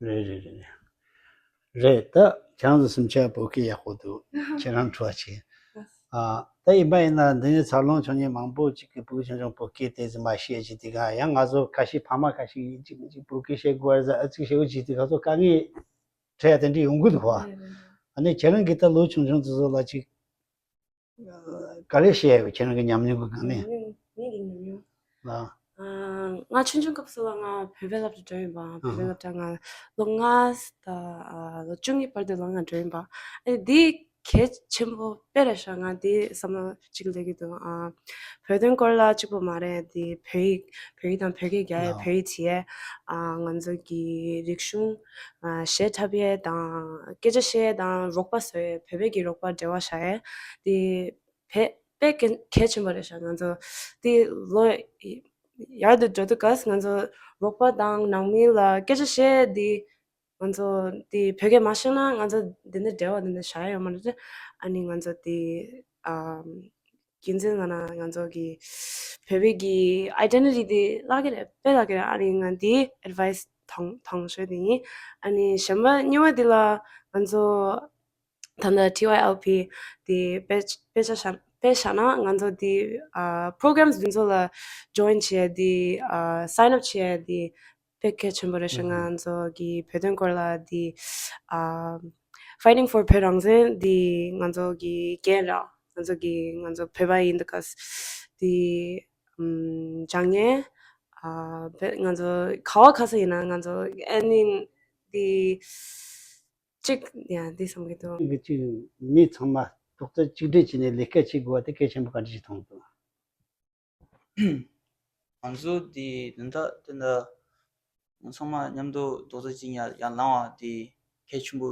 རེད་རེད་རེད་རེད། རེད། ད་ཁྱེད་རང་ཚོ་སེམས་ཆགས་བོད་སྐད་ཡག་པོ་འདུག་ཁྱེད་རང་ཁྲོ་བ་ཆེ། ཨ་ད་ཡིན་པ་ཡིན་ན་འདི་ནས་འཚར་ལོངས་བྱུང་མཁན་མང་པོ་ཅིག་གིས་ཕྲུ་གུ་ཆུང་ཆུང་བོད་སྐད་དེ་ཚོ་མ་ཤེས་ཅིག་དེ་ག་ཡང་ང་ཚོ་ཁ་ཤས་ཕ་མ་ཁ་ཤས་ཡིན་ཅིག་མིན་ཅིག་བོད་སྐད་བཤད་དགོས་རེད་ཟེར་ཨ་ཅིག་བཤད་དགོས་ཅིག་དེ་ག་ཚོ་དཀའ་ངལ་འཕྲད་ཡ་དེ་འདྲ་ཡོང་གི་འདུག་བ། ཨ་ནི་ཁྱེད་རང་གིས་ད་ལོ་ཆུང་ཆུང་དེ་ཚོ་ལ་ཅིག་ག་རེ་བཤད་ཡོད་ཁྱེད་རང་གི་ཉམས་མྱོང་གི་སྒང་ནས། ཉམས་མྱོང་། ངའི་གི་ཉམས་མྱོང་། ལགས། ཨ་ང་ཆུང་ཆུང་སྐབས་སུ་ལ་ང་བོད་པའི་སློབ་གྲྭ་འགྲོ་ཡིན་པ། བོད་པའི་ཨ་སློབ་གྲྭ་ང་ལོ་ལྔ་དང་ཨ་ལོ་བཅུ་གཉིས་བར་དུ་ལ་ང་འགྲོ་ཡིན་པ། ཨ་འདི་གལ་ཆེན་པོ་དཔེ་རེད་ཤག་ང་འདི་བསམ་བློ་གཅིག་སླེབས་ཀྱི་འདུག་ཨ་བོད་དོན་སྐོར་ལ་གཅིག་པོ་མ་རེད། འདི་བོད་ཡིག་བོད་ཡིག་དང་བོད་སྐད་རྒྱག་ཡས། བོད་ཡིག་བྲིས་ཡས། ཨ་ང་ཚོ་གི་རིག་གཞུང་ཨ་གཞས་འཁྲབ་ཡས་དང་སྐད་ཆ་བཤད་ཡས་དང་རོགས་པ་བཟོ་ཡས། བོད་པའི་གི་རོགས་པ་འབྲེལ་བ་བཞག་ཡས། དེ་བས་དཔེ་གལ་གལ་ཆེན་པོ་རེད་ཤག་ང་ཚོ་དེ་ལོ་ཡར་དུ་འགྲོ་དུས་ག་ང་ཚོ་རོགས་པ་དང་ནང་མི་ལ་སྐད་ཆ་བཤད་ཡས་དེ་ང་ཚོ་དེ་བོད་སྐད་མ་ཤེས་ན་ང་ཚོ་དེ་འདྲ་འབྲེལ་བ་དེ་འདྲ་བཞག་ཡས་ཡོད་མ་རེད། ཨ་ནི་ང་ཚོ་དེ་ཨ། རྒྱུ་མཚན་ལབ་ན་ང་ཚོ་གི་བོད་པའི་གི་ཨའི་ཌེན་ཊི་ཊི་དེ་བརླག་གི་རེད། དཔེ་བརླག་གི་རེད། ཨ་ནི་ང་འདི་ཨེཌ་ཝའི་སི་དང་དང་ཤོས་དེ་ཡིན། ཨ་ནི་གཞན་པ་གཉིས་པ་དེ་ལ་ང་ཚོ་ད་ལྟ་ཊི་ཝའི་ཨེལ་པི་དེ་དཔེ་དཔེ་ཆ་བཞག་དཔེ་བཞག་ན་ང་ཚོ་དེ་ཨ་པོ་རོ་གྷ་རམ་སི་དེ་ཚོ་ལ་ཇོ་ཡིན་བྱེད་ཡ་དེ་ཨ་སའིན་ཨབ་བྱེད་ཡ་དེ་དཔེ་གལ་ཆེན་པོ་རེད་ཤག་ང་ཚོ་གི་བོད་དོན་སྐོར་ལ་དེ་ཨ་Fighting for བོད་རང་བཙན་དེ་ང་ཚོ་གི་འགན་རེད། ང་ཚོ་གི་ང་ཚོ་བོད་པ་ཡིན་དུས་སྐབས་དེ་ཨམ་སྦྱང་ངེས། ཨ་བོད་ང་ཚོ་ག་བ་ག་ས་ཡིན་ན་ང་ཚོ་ཨ་ནི་དེ་གཅིག་ཡ་དེ་བསམ་གི་འདུག་གཅིག་མི་ཚང་མ་རྡོག་རྩ་གཅིག་སྒྲིལ་བྱས་ནས་ལས་ཀ་བྱེད་དགོས་པ་དེ་གལ་ཆེན་པོ་ག་འདྲ་ཞིག་མཐོང་འདུག་ང་ཚོ་དེ་དོན་དག་དེ་འདྲ་ང་ཚང་མ་མཉམ་དུ་རྡོག་རྩ་གཅིག་ཡར་ཡར་ལངས་པ་དེ་གལ་ཆེན་པོ་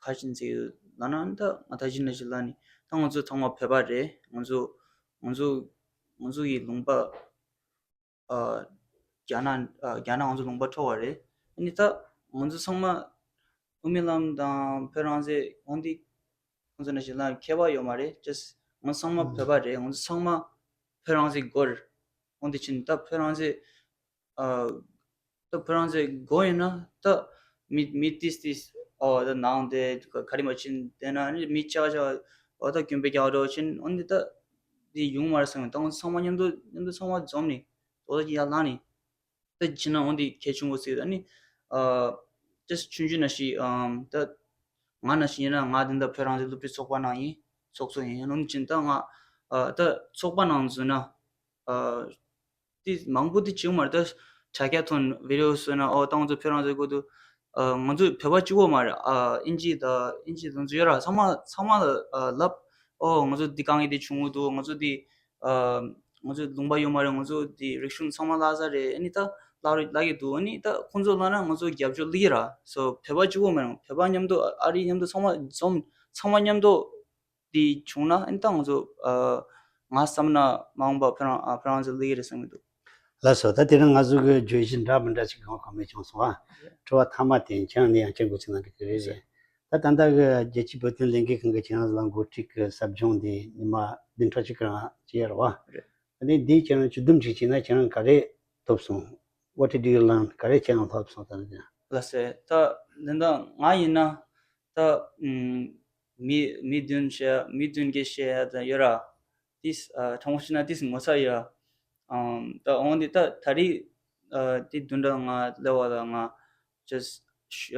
ག་རེ་བྱས་ནས་ཟེར་ཡོད་ལབ་ན། ད་ང་ད་ཅི་ནས་ཅི་ལབ་ནི་ད་ང་ཚོ་ཚང་མ་བོད་པ་རེད། ང་ཚོ་ང་ཚོ་ང་ཚོ་ཡི་ལུང་པ་ཨ་རྒྱ་ནག་ཨ་རྒྱ་ནག་ང་ཚོ་ལུང་པ་འཕྲོག་པ་རེད། ཨ་ནི་ད་ང་ཚོ་ཚང་མ་དབུ་མའི་ལམ་དང་བོད་རང་བཙན་འོ་འདི་ཁོང་ཚོ་ནང་བཞིན་ལ་ཁྱད་པར་ཡོད་མ་རེད། just ང་ཚང་མ་བོད་པ་རེད། ང་ཚོ་ཚང་མ་བོད་རང་བཙན་དགོས་རེད། འོ་འདི་ཕྱིན་ད་བོད་རང་བཙན་ཨ། ད་བོད་རང་བཙན་དགོས་ཡིན་ན་ད་མི་མི་ཏིས་ཏིས་ཨོ་ད་ནང་དེ་ག་རེ་མ་ཕྱིན་དེ་ན་ནི་མི་ཆག་ཆག་ཨོ་ད་རྒྱུན་པའི་རྒྱག་འགྲོ་ཕྱིན་འོ་འདི་ད་འདི་ཡོང་མ་རེད་བསམ་ཡོད། ད་ང་ཚང་མ་མཉམ་དུ་མཉམ་དུ་ཚང་མ་འཛོམས་ནས་ཨོ་ད་ཀྱི་ཡར་ལངས་ནས། ད་ཕྱིན་ན་འོ་འདི་གལ་ཆེན་པོ་ཟེར་ད་ནི་ཨ་ཅེས་ཆུང་ཆུང་ན་ཞིག་ཨམ་ད་ང་ན་ཞིག་ཡིན་ན་ང་དེ་འདྲ་བོད་རང་བཙན་སློབ་ཕྲུག་ཚོགས་པ་ནང་ཡིན། ཚོགས་གཙོ་ཡིན། ཡིན་ནོ་ཕྱིན་ད་ང་ཨ་ད་ཚོགས་པ་ནང་འཛུལ་ན་ཨ་དེ་མང་པོ་དེ་བྱུང་མ་རེད། ད་དྲ་རྒྱ་ཐོན་བི་ཌི་ཡོ་བཟོས་ན་ཨོ་ད་ང་ཚོ་བོད་རང་བཙན་དགོས་འདུག་ཨ་ང་ཚོ་བོད་པ་གཅིག་པོ་མ་རེད། ཨ་ཨིན་ཇི་དང་ཨིན་ཇི་དང་ཚོ་ཡོད་ར། ཚང་མ་ཚང་མ་ལ་ཨ་ལབ་ཨོ་ང་ཚོ་འདི་དཀའ་ངལ་འདི་བྱུང་གི་འདུག་ང་ཚོ་འདི་ཨ་ང་ཚོ་ལུང་པ་ཡོད་མ་རེད། ང་ཚོ་འདི་རིག་གཞུང་ཚང་མ་བརླག་ས་རེད། ཨ་ནི་ད་བརླག་རེད་བརླག་གི་འདུག་ཨ་ནི་ད་ཁོང་ཚོ་ལབ་ན་ང་ཚོ་རྒྱབ་སྐྱོར་སླེབས་ཀྱི་ར། སོ་བོད་པ་གཅིག་པོ་མ་རེད། བོད་པ་མཉམ་དུ་ཨ་རི་མཉམ་དུ་ཚང་མ་འཛོམས་ཚང་མ་མཉམ་དུ་འདི་བྱུང་ན་ཨ་ནི་ད་ང་ཚོ་ཨ་ང་བསམ་ན་མ་འོངས་པ་ཕ་རང་ཨ་ཕ་རང་ཚོ་སླེབས་ཀྱི་རེད་བསམ་གྱི་འདུག་ལགས་སོ། ད་དེ་རིང་ང་ཚོ་གི་བརྗོད་གཞི་འདྲ་མི་འདྲ་ཞིག་གང་གང་མེད་བྱུང་སོང་ཨ། དྲི་བ་མཐའ་མ་དེ་ཁྱེད་རང་ནས་ཡང་ཁྱེད་འགོ་ཚུགས་གནང་གི་རེད་རེད། ད་ད་ལྟ་གི་རྒྱལ་སྤྱིའི་བོད་དོན་ལས་འགུལ་ཁང་གི་ཁྱེད་རང་ལ་འགོ་ཁྲིད་ཀྱི་ཟབ་སྦྱོང་འདི་ཉི་མ་བདུན་ཕྲག་གཅིག་གི་རིང་བྱས་ཡོད་རེད་བ། རེད། ཨ་ནི་འདི་ཁྱེད་རང་བཅུ་བདུན་ཅིག་བྱས་ན་ཁྱེད་རང་ག་རེ་ཐོབ་སོང་། What did you learn? ག་རེ་ཁྱེད་རང་ཐོབ་སོང་ད་ནི། ལགས་སེ། ད་འདི་འདྲ་ང་ཡིན་ན་ད་ཨུམ་མི་མི་བདུན་བཤད་མི་བདུན་གྱིས་བཤད་ཡ་ད་ཡོད་ར། ཏིས་ཨ་དྲང་པོ་བཤད་ན་ཏིས་ངོ་ཚ་ཡོད། ཨམ་ད་འོན་ཏེ་ད་ད་རེས་ཨ་དེ་བདུན་ཕྲག་ང་སླེབས་པ་ལ་ང་just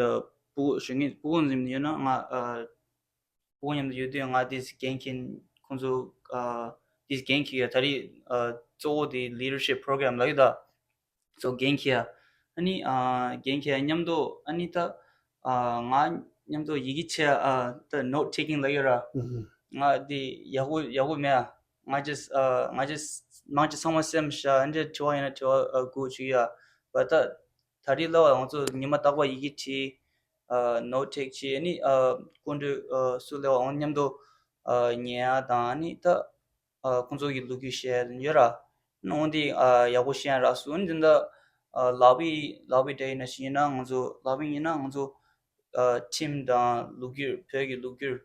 ཨ་སྤུ་གུ་ཞུ་ངེས་སྤུ་གུ་འཛིན་ཡོད་ན་ང་ཨ་སྤུ་གུ་མཉམ་དུ་ཡོད་དུས་ང་དེ་འགན་འཁྱེར་ཁོང་ཚོ་ཨ་དེ་འགན་འཁྱེར་ཡ་ད་རེས་ཨ་གཙོ་བོ་དེ་leadership program ལ་ཡོད་ད། སོ་འགན་འཁྱེར་ཡ། ཨ་ནི་ཨ་འགན་འཁྱེར་ཡ་མཉམ་དུ་ཨ་ནི་ད་ཨ་ང་མཉམ་དུ་ཡི་གེ་ཆེ་ཨ་ད་note taking ལ་ཡོད་ར། ང་དེ་ཡག་པོ་ཡག་པོ་མེད་ཨ། ང་just ཨ་ང་just མང་ཆེ་ཚང་མ་སེམས་ཤ་ཨ་འདྲ་དྲི་བ་ཡིན་ན་དྲི་བ་ཨ་དགོས་བཅུག་ཡ། བ་ད་ད་རེས་ལ་བ་ང་ཚོ་ཉི་མ་རྟག་པར་ཡི་གེ་བྲིས། ཨ་note take བྱས་ཨ་ནི་ཨ་སྐུ་མགྲོན་ཨ་སུ་ལེ་བའང་མཉམ་དུ་ཨ་ཉན་ཡ་དང་ཨ་ནི་ད་ཨ་ཁོང་ཚོ་གི་ལོ་རྒྱུས་བཤད་ཡོད་ར། ཨ་ནི་འོན་ཏེ་ཨ་ཡག་པོ་བཤད་ཡ་རག་སོང་། ཨ་ནི་འདི་འདྲ་ཨ་ལག་པའི་ལག་པའི་གྲས་ཡིན་ན་ཞིག་ཡིན་ན་ང་ཚོ་ལག་པའི་ཡིན་ན་ང་ཚོ་ཨ་ཁྲིམས་དང་ལོ་རྒྱུས་བོད་ཀྱི་ལོ་རྒྱུས།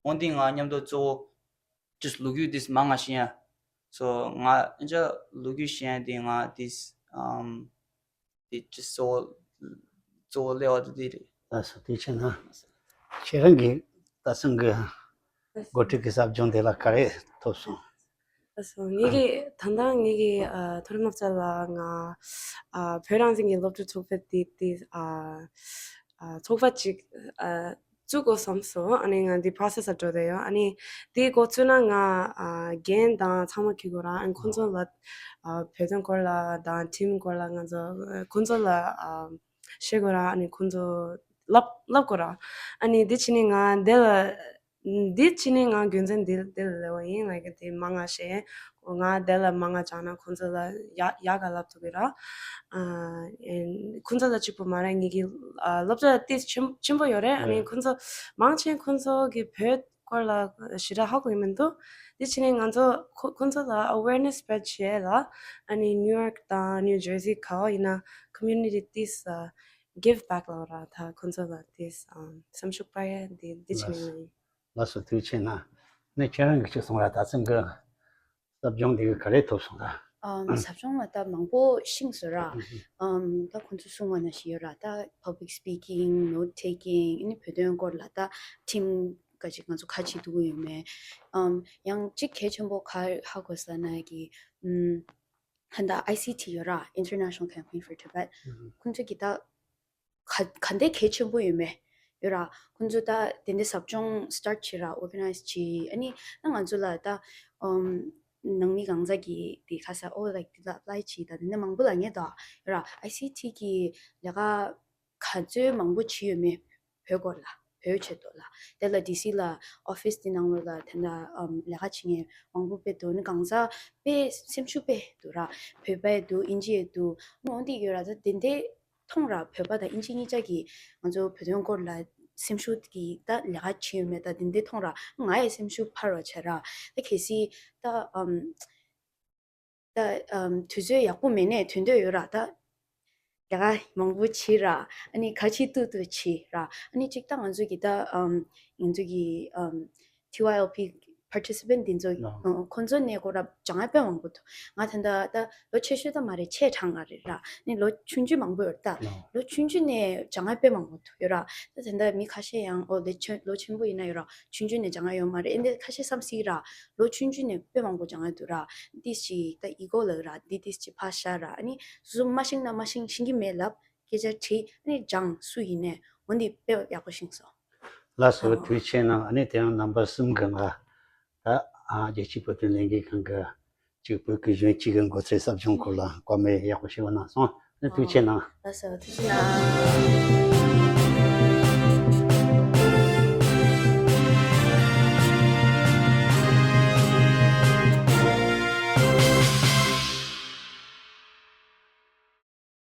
འོན་ཏེ་ང་མཉམ་དུ་གཙོ་བོ་just ལོ་རྒྱུས་དེ་མང་ང་ཤེས་ཡ། so ང་ཨ་ཅག་ལོ་རྒྱུས་ཤེས་ཡ་དེ་ང་དེ་ཨམ་དེ་just གཙོ་བོ་གཙོ་བོ་ལས་བ་དེ་དེ་རེད། ལགས་སོ། དེ་བྱས་ན་ཁྱེད་རང་གིས་ད་སང་གི་འགོ་ཁྲིད་ཀྱི་ཟབ་སྦྱོང་དེ་ལ་ག་རེ་ཐོབ་སོང་། ལགས་སོ། ངེད་ཀྱི་ད་ལྟ་ངེད་ཀྱི་ཨ་མཐོ་རིམ་སློབ་གྲྭ་ལ་ང་ཨ་བོད་རང་བཙན་གྱི་སློབ་ཕྲུག་ཚོགས་པ་དེ་དེ་ཨ་ཨ་ཚོགས་པ་གཅིག་ཨ་བཙུགས་དགོས་བསམ་སོང་། ཨ་ནི་ང་འདི་process ལ་འགྲོ་བསྡད་ཡོད། ཨ་ནི་འདི་འགོ་བཙུགས་ན་ང་ཨ་འགན་དང་ཚང་མ་འཁྱེར་དགོས་ར། ཨ་ནི་ཁོང་ཚོ་ལ་ཨ་བོད་དོན་སྐོར་ལ་དང་ཁྲིམས་སྐོར་ལ་ང་ཚོ་ཁོང་ཚོ་ལ་ཨ་བཤད་དགོས་ར། ཨ་ནི་ཁོང་ཚོ་ལབ་ལབ་དགོས་ར། ཨ་ནི་འདི་ཕྱི་ནས་ང་འདི་ལ་འདི་ཕྱི་ནས་ང་རྒྱུ་མཚན་འདི་འདི་ལ་སླེབས་པ་ཡིན། ལ་གི་འདི་མང་ང་བཤད། ང་དེ་ལ་མང་ང་སྦྱངས་ན་ཁོང་ཚོ་ལ་ཡག་ཡག་ག་ལབ་ཐུབ་ཀྱི་ར། ཨ་ཨེ་ཁོང་ཚོ་ལ་གཅིག་པུ་མ་རེད། ངེད་ཀྱི་ཨ་སློབ་གྲྭ་ཏིས་ཆེན་ཆེན་པོ་ཡོད་རེད། ཨ་ནི་ཁོང་ཚོ་མང་ཆེ་ཁོང་ཚོ་གི་བོད་སྐོར་ལ་ཞེ་དྲག་ཧ་གོ་ཡི་མི་འདུག་དེ་ཕྱི་ནས་ང་ཚོ་ཁོ་ཁོང་ཚོ་ལ་awareness spread བྱེད་ལ། ཨ་ནི་New York དང་New Jersey ག་བ་ཡིན་ན་community ཏིས་ཨ་give back ལབ་ར། ད་ཁོང་ཚོ་ལ་ཏིས་ཨ་སེམས་ཤུགས་སྤར་ཡ་འདི་འདི་བྱེད་ལ་ཡིན། ལགས་སོ། ཐུགས་རྗེ་ཆེ་གནང་། ནས་ཁྱེད་རང་གིས་ཅིག་གསུང་ར། ད་ཐེངས་ཀྱི་ཟབ་སྦྱོང་འདི་གིས་ག་རེ་ཐོབ་སོང་ད། ཨམ་ཟབ་སྦྱོང་ལ་ད་མང་པོ་ཤེས་སོང་ར། ཨམ་ད་ཁོང་ཚོས་གསུངས་པ་ནང་བཞིན་ཡོད་ར། ད་public speaking, note taking ཨ་ནི་བོད་དོན་སྐོར་ལ་ད་ཁྲིམས་ག་ཅིག་ང་ཚོ་ག་བྱེད་ཐུབ་ཀྱི་ཡོད་མེད། ཨམ་ཡང་གཅིག་གལ་ཆེན་པོ་ག་ཧ་གོ་ས་ན་གི་ཨམ་ད་ལྟ་I C T ཡོད་ར། International Campaign for Tibet ཁོང་ཚོ་གི་ད་ག་ག་འདྲའི་གལ་ཆེན་པོ་ཡོད་མེད་ཡོད་ར། ཁོང་ཚོ་ད་དེ་འདྲའི་ཟབ་སྦྱོང་start བྱེད་ར། organize བྱེད། ཨ་ནི་ད་ང་ཚོ་ལ་ད་ཨམ་ནང་མི་གང་ཟག་གི་དེ་ཁ་ས་ཨོ་like དེ་ལ་apply བྱེད་ད་དེ་འདྲ་མང་པོ་ལ་ངེས་ད་ཡོད་ར། I C T གི་ལས་ཀ་ག་ཚོད་མང་པོ་བྱེད་ཡོད་མེད་བོད་སྐོར་ལ་བོད་ཆེད་དུ་ལ་དེ་ལ་D C ལ་office དེ་ནང་ལོགས་ལ་དེ་འདྲ་ཨམ་ལས་ཀ་བྱེད་མཁན་མང་པོ་དཔེ་འདུག་ཨ་ནི་གང་ཟག་དཔེ་སེམས་ཤུགས་དཔེ་འདུག་ར། བོད་པ་ཡང་འདུག་ཨིན་ཇི་ཡང་འདུག་ཨ་ནི་འོ་འདི་ཡོད་ར། ད་དེ་འདྲའི་མཐོང་ར། བོད་པ་དང་ཨིན་ཇི་གཉིས་ཆ་གིས་ང་ཚོ་བོད་དོན་སྐོར་ལ་སེམས་ཤུགས་ཀྱིས་ད་ལས་ཀ་བྱེད་ཡོད་མེད་ད་དེ་འདྲའི་མཐོང་ར། ང་ཡི་སེམས་ཤུགས་འཕར་བ་བྱས་ར། ད་གལ་སྲིད་ད་ཨམ་ད་ཨམ་དུས་ཚོད་ཡག་པོ་མེད་ནའི་དོན་དོད་ཡོད་ར། ད་ལས་ཀ་མང་པོ་བྱེད་ར། ཨ་ནི་ག་བྱེད་ཐུབ་ཐུབ་བྱེད་ར། ཨ་ནི་གཅིག་ད་ང་ཚོ་གི་ད་ཨམ་ང་ཚོ་གི་ཨམ་T Y L P participant འདི་ཚོ་ཨ། ཁོང་ཚོ་ནས་ཁོ་ར་སྦྱང་ཡ་དཔེ་མང་པོ་འདུག་ང་ད་ལྟ་ད་ལོ་ཆེ་ཤོས་ད་མ་རེད། ཆེ་གྲངས་ང་རེད་ར། ནི་ལོ་ཆུང་ཆུང་མང་པོ་ཡོད་ད། ཨ། ལོ་ཆུང་ཆུང་ནས་སྦྱང་ཡ་དཔེ་མང་པོ་འདུག་ཡོད་ར། ད་ད་ལྟ་མི་ཁ་ཤས་ཡང་ཨོ་ལོ་ཆེན་ལོ་ཆེན་པོ་ཡིན་ན་ཡོད་ར། ཆུང་ཆུང་ནས་སྦྱང་ཡ་ཡོད་མ་རེད། ཨེ་འདི་ཁ་ཤས་བསམ་སྲིད་ར། ལོ་ཆུང་ཆུང་ནས་དཔེ་མང་པོ་སྦྱང་ཡ་འདུག་ར། འདི་ཞིག་ད་ཨི་གོ་ལབ་ར། འདི་འདི་ཅི་ཕ་ཤ་ར། ཨ་ནི་སུ་མ་ཤེས་ན་མ་ཤེས་ཤེས་ཀྱི་མེད་ལབ། སྐད་ཆ་དྲིས། ཨ་ནི་སྦྱང་སུ་ཡིན་ནས་འོ་འདི་དཔེ་ཡག་པོ་ཤེས་སོང་། ལགས་སོ། ཨ། ཐུགས་རྗེ་གནང་། ཨ་ནི་དེ་ཡང་རྣམ་པ་གསུམ་གྱི་ང་ད་ཨ་རྒྱལ་སྤྱིའི་བོད་དོན་ལས་འགུལ་ཁང་གི་གཅིག་བོད་ཀྱི་གཞོན་སྐྱེས་ཀྱི་འགོ་ཁྲིད་ཟབ་སྦྱོང་སྐོར་ལ་བཀའ་མོལ་ཡག་པོ་ཞིག་གནང་སོང་། ཨ་ནི་ཐུགས་རྗེ་གནང་། ལགས་སོ། ཐུགས་རྗེ་གནང་།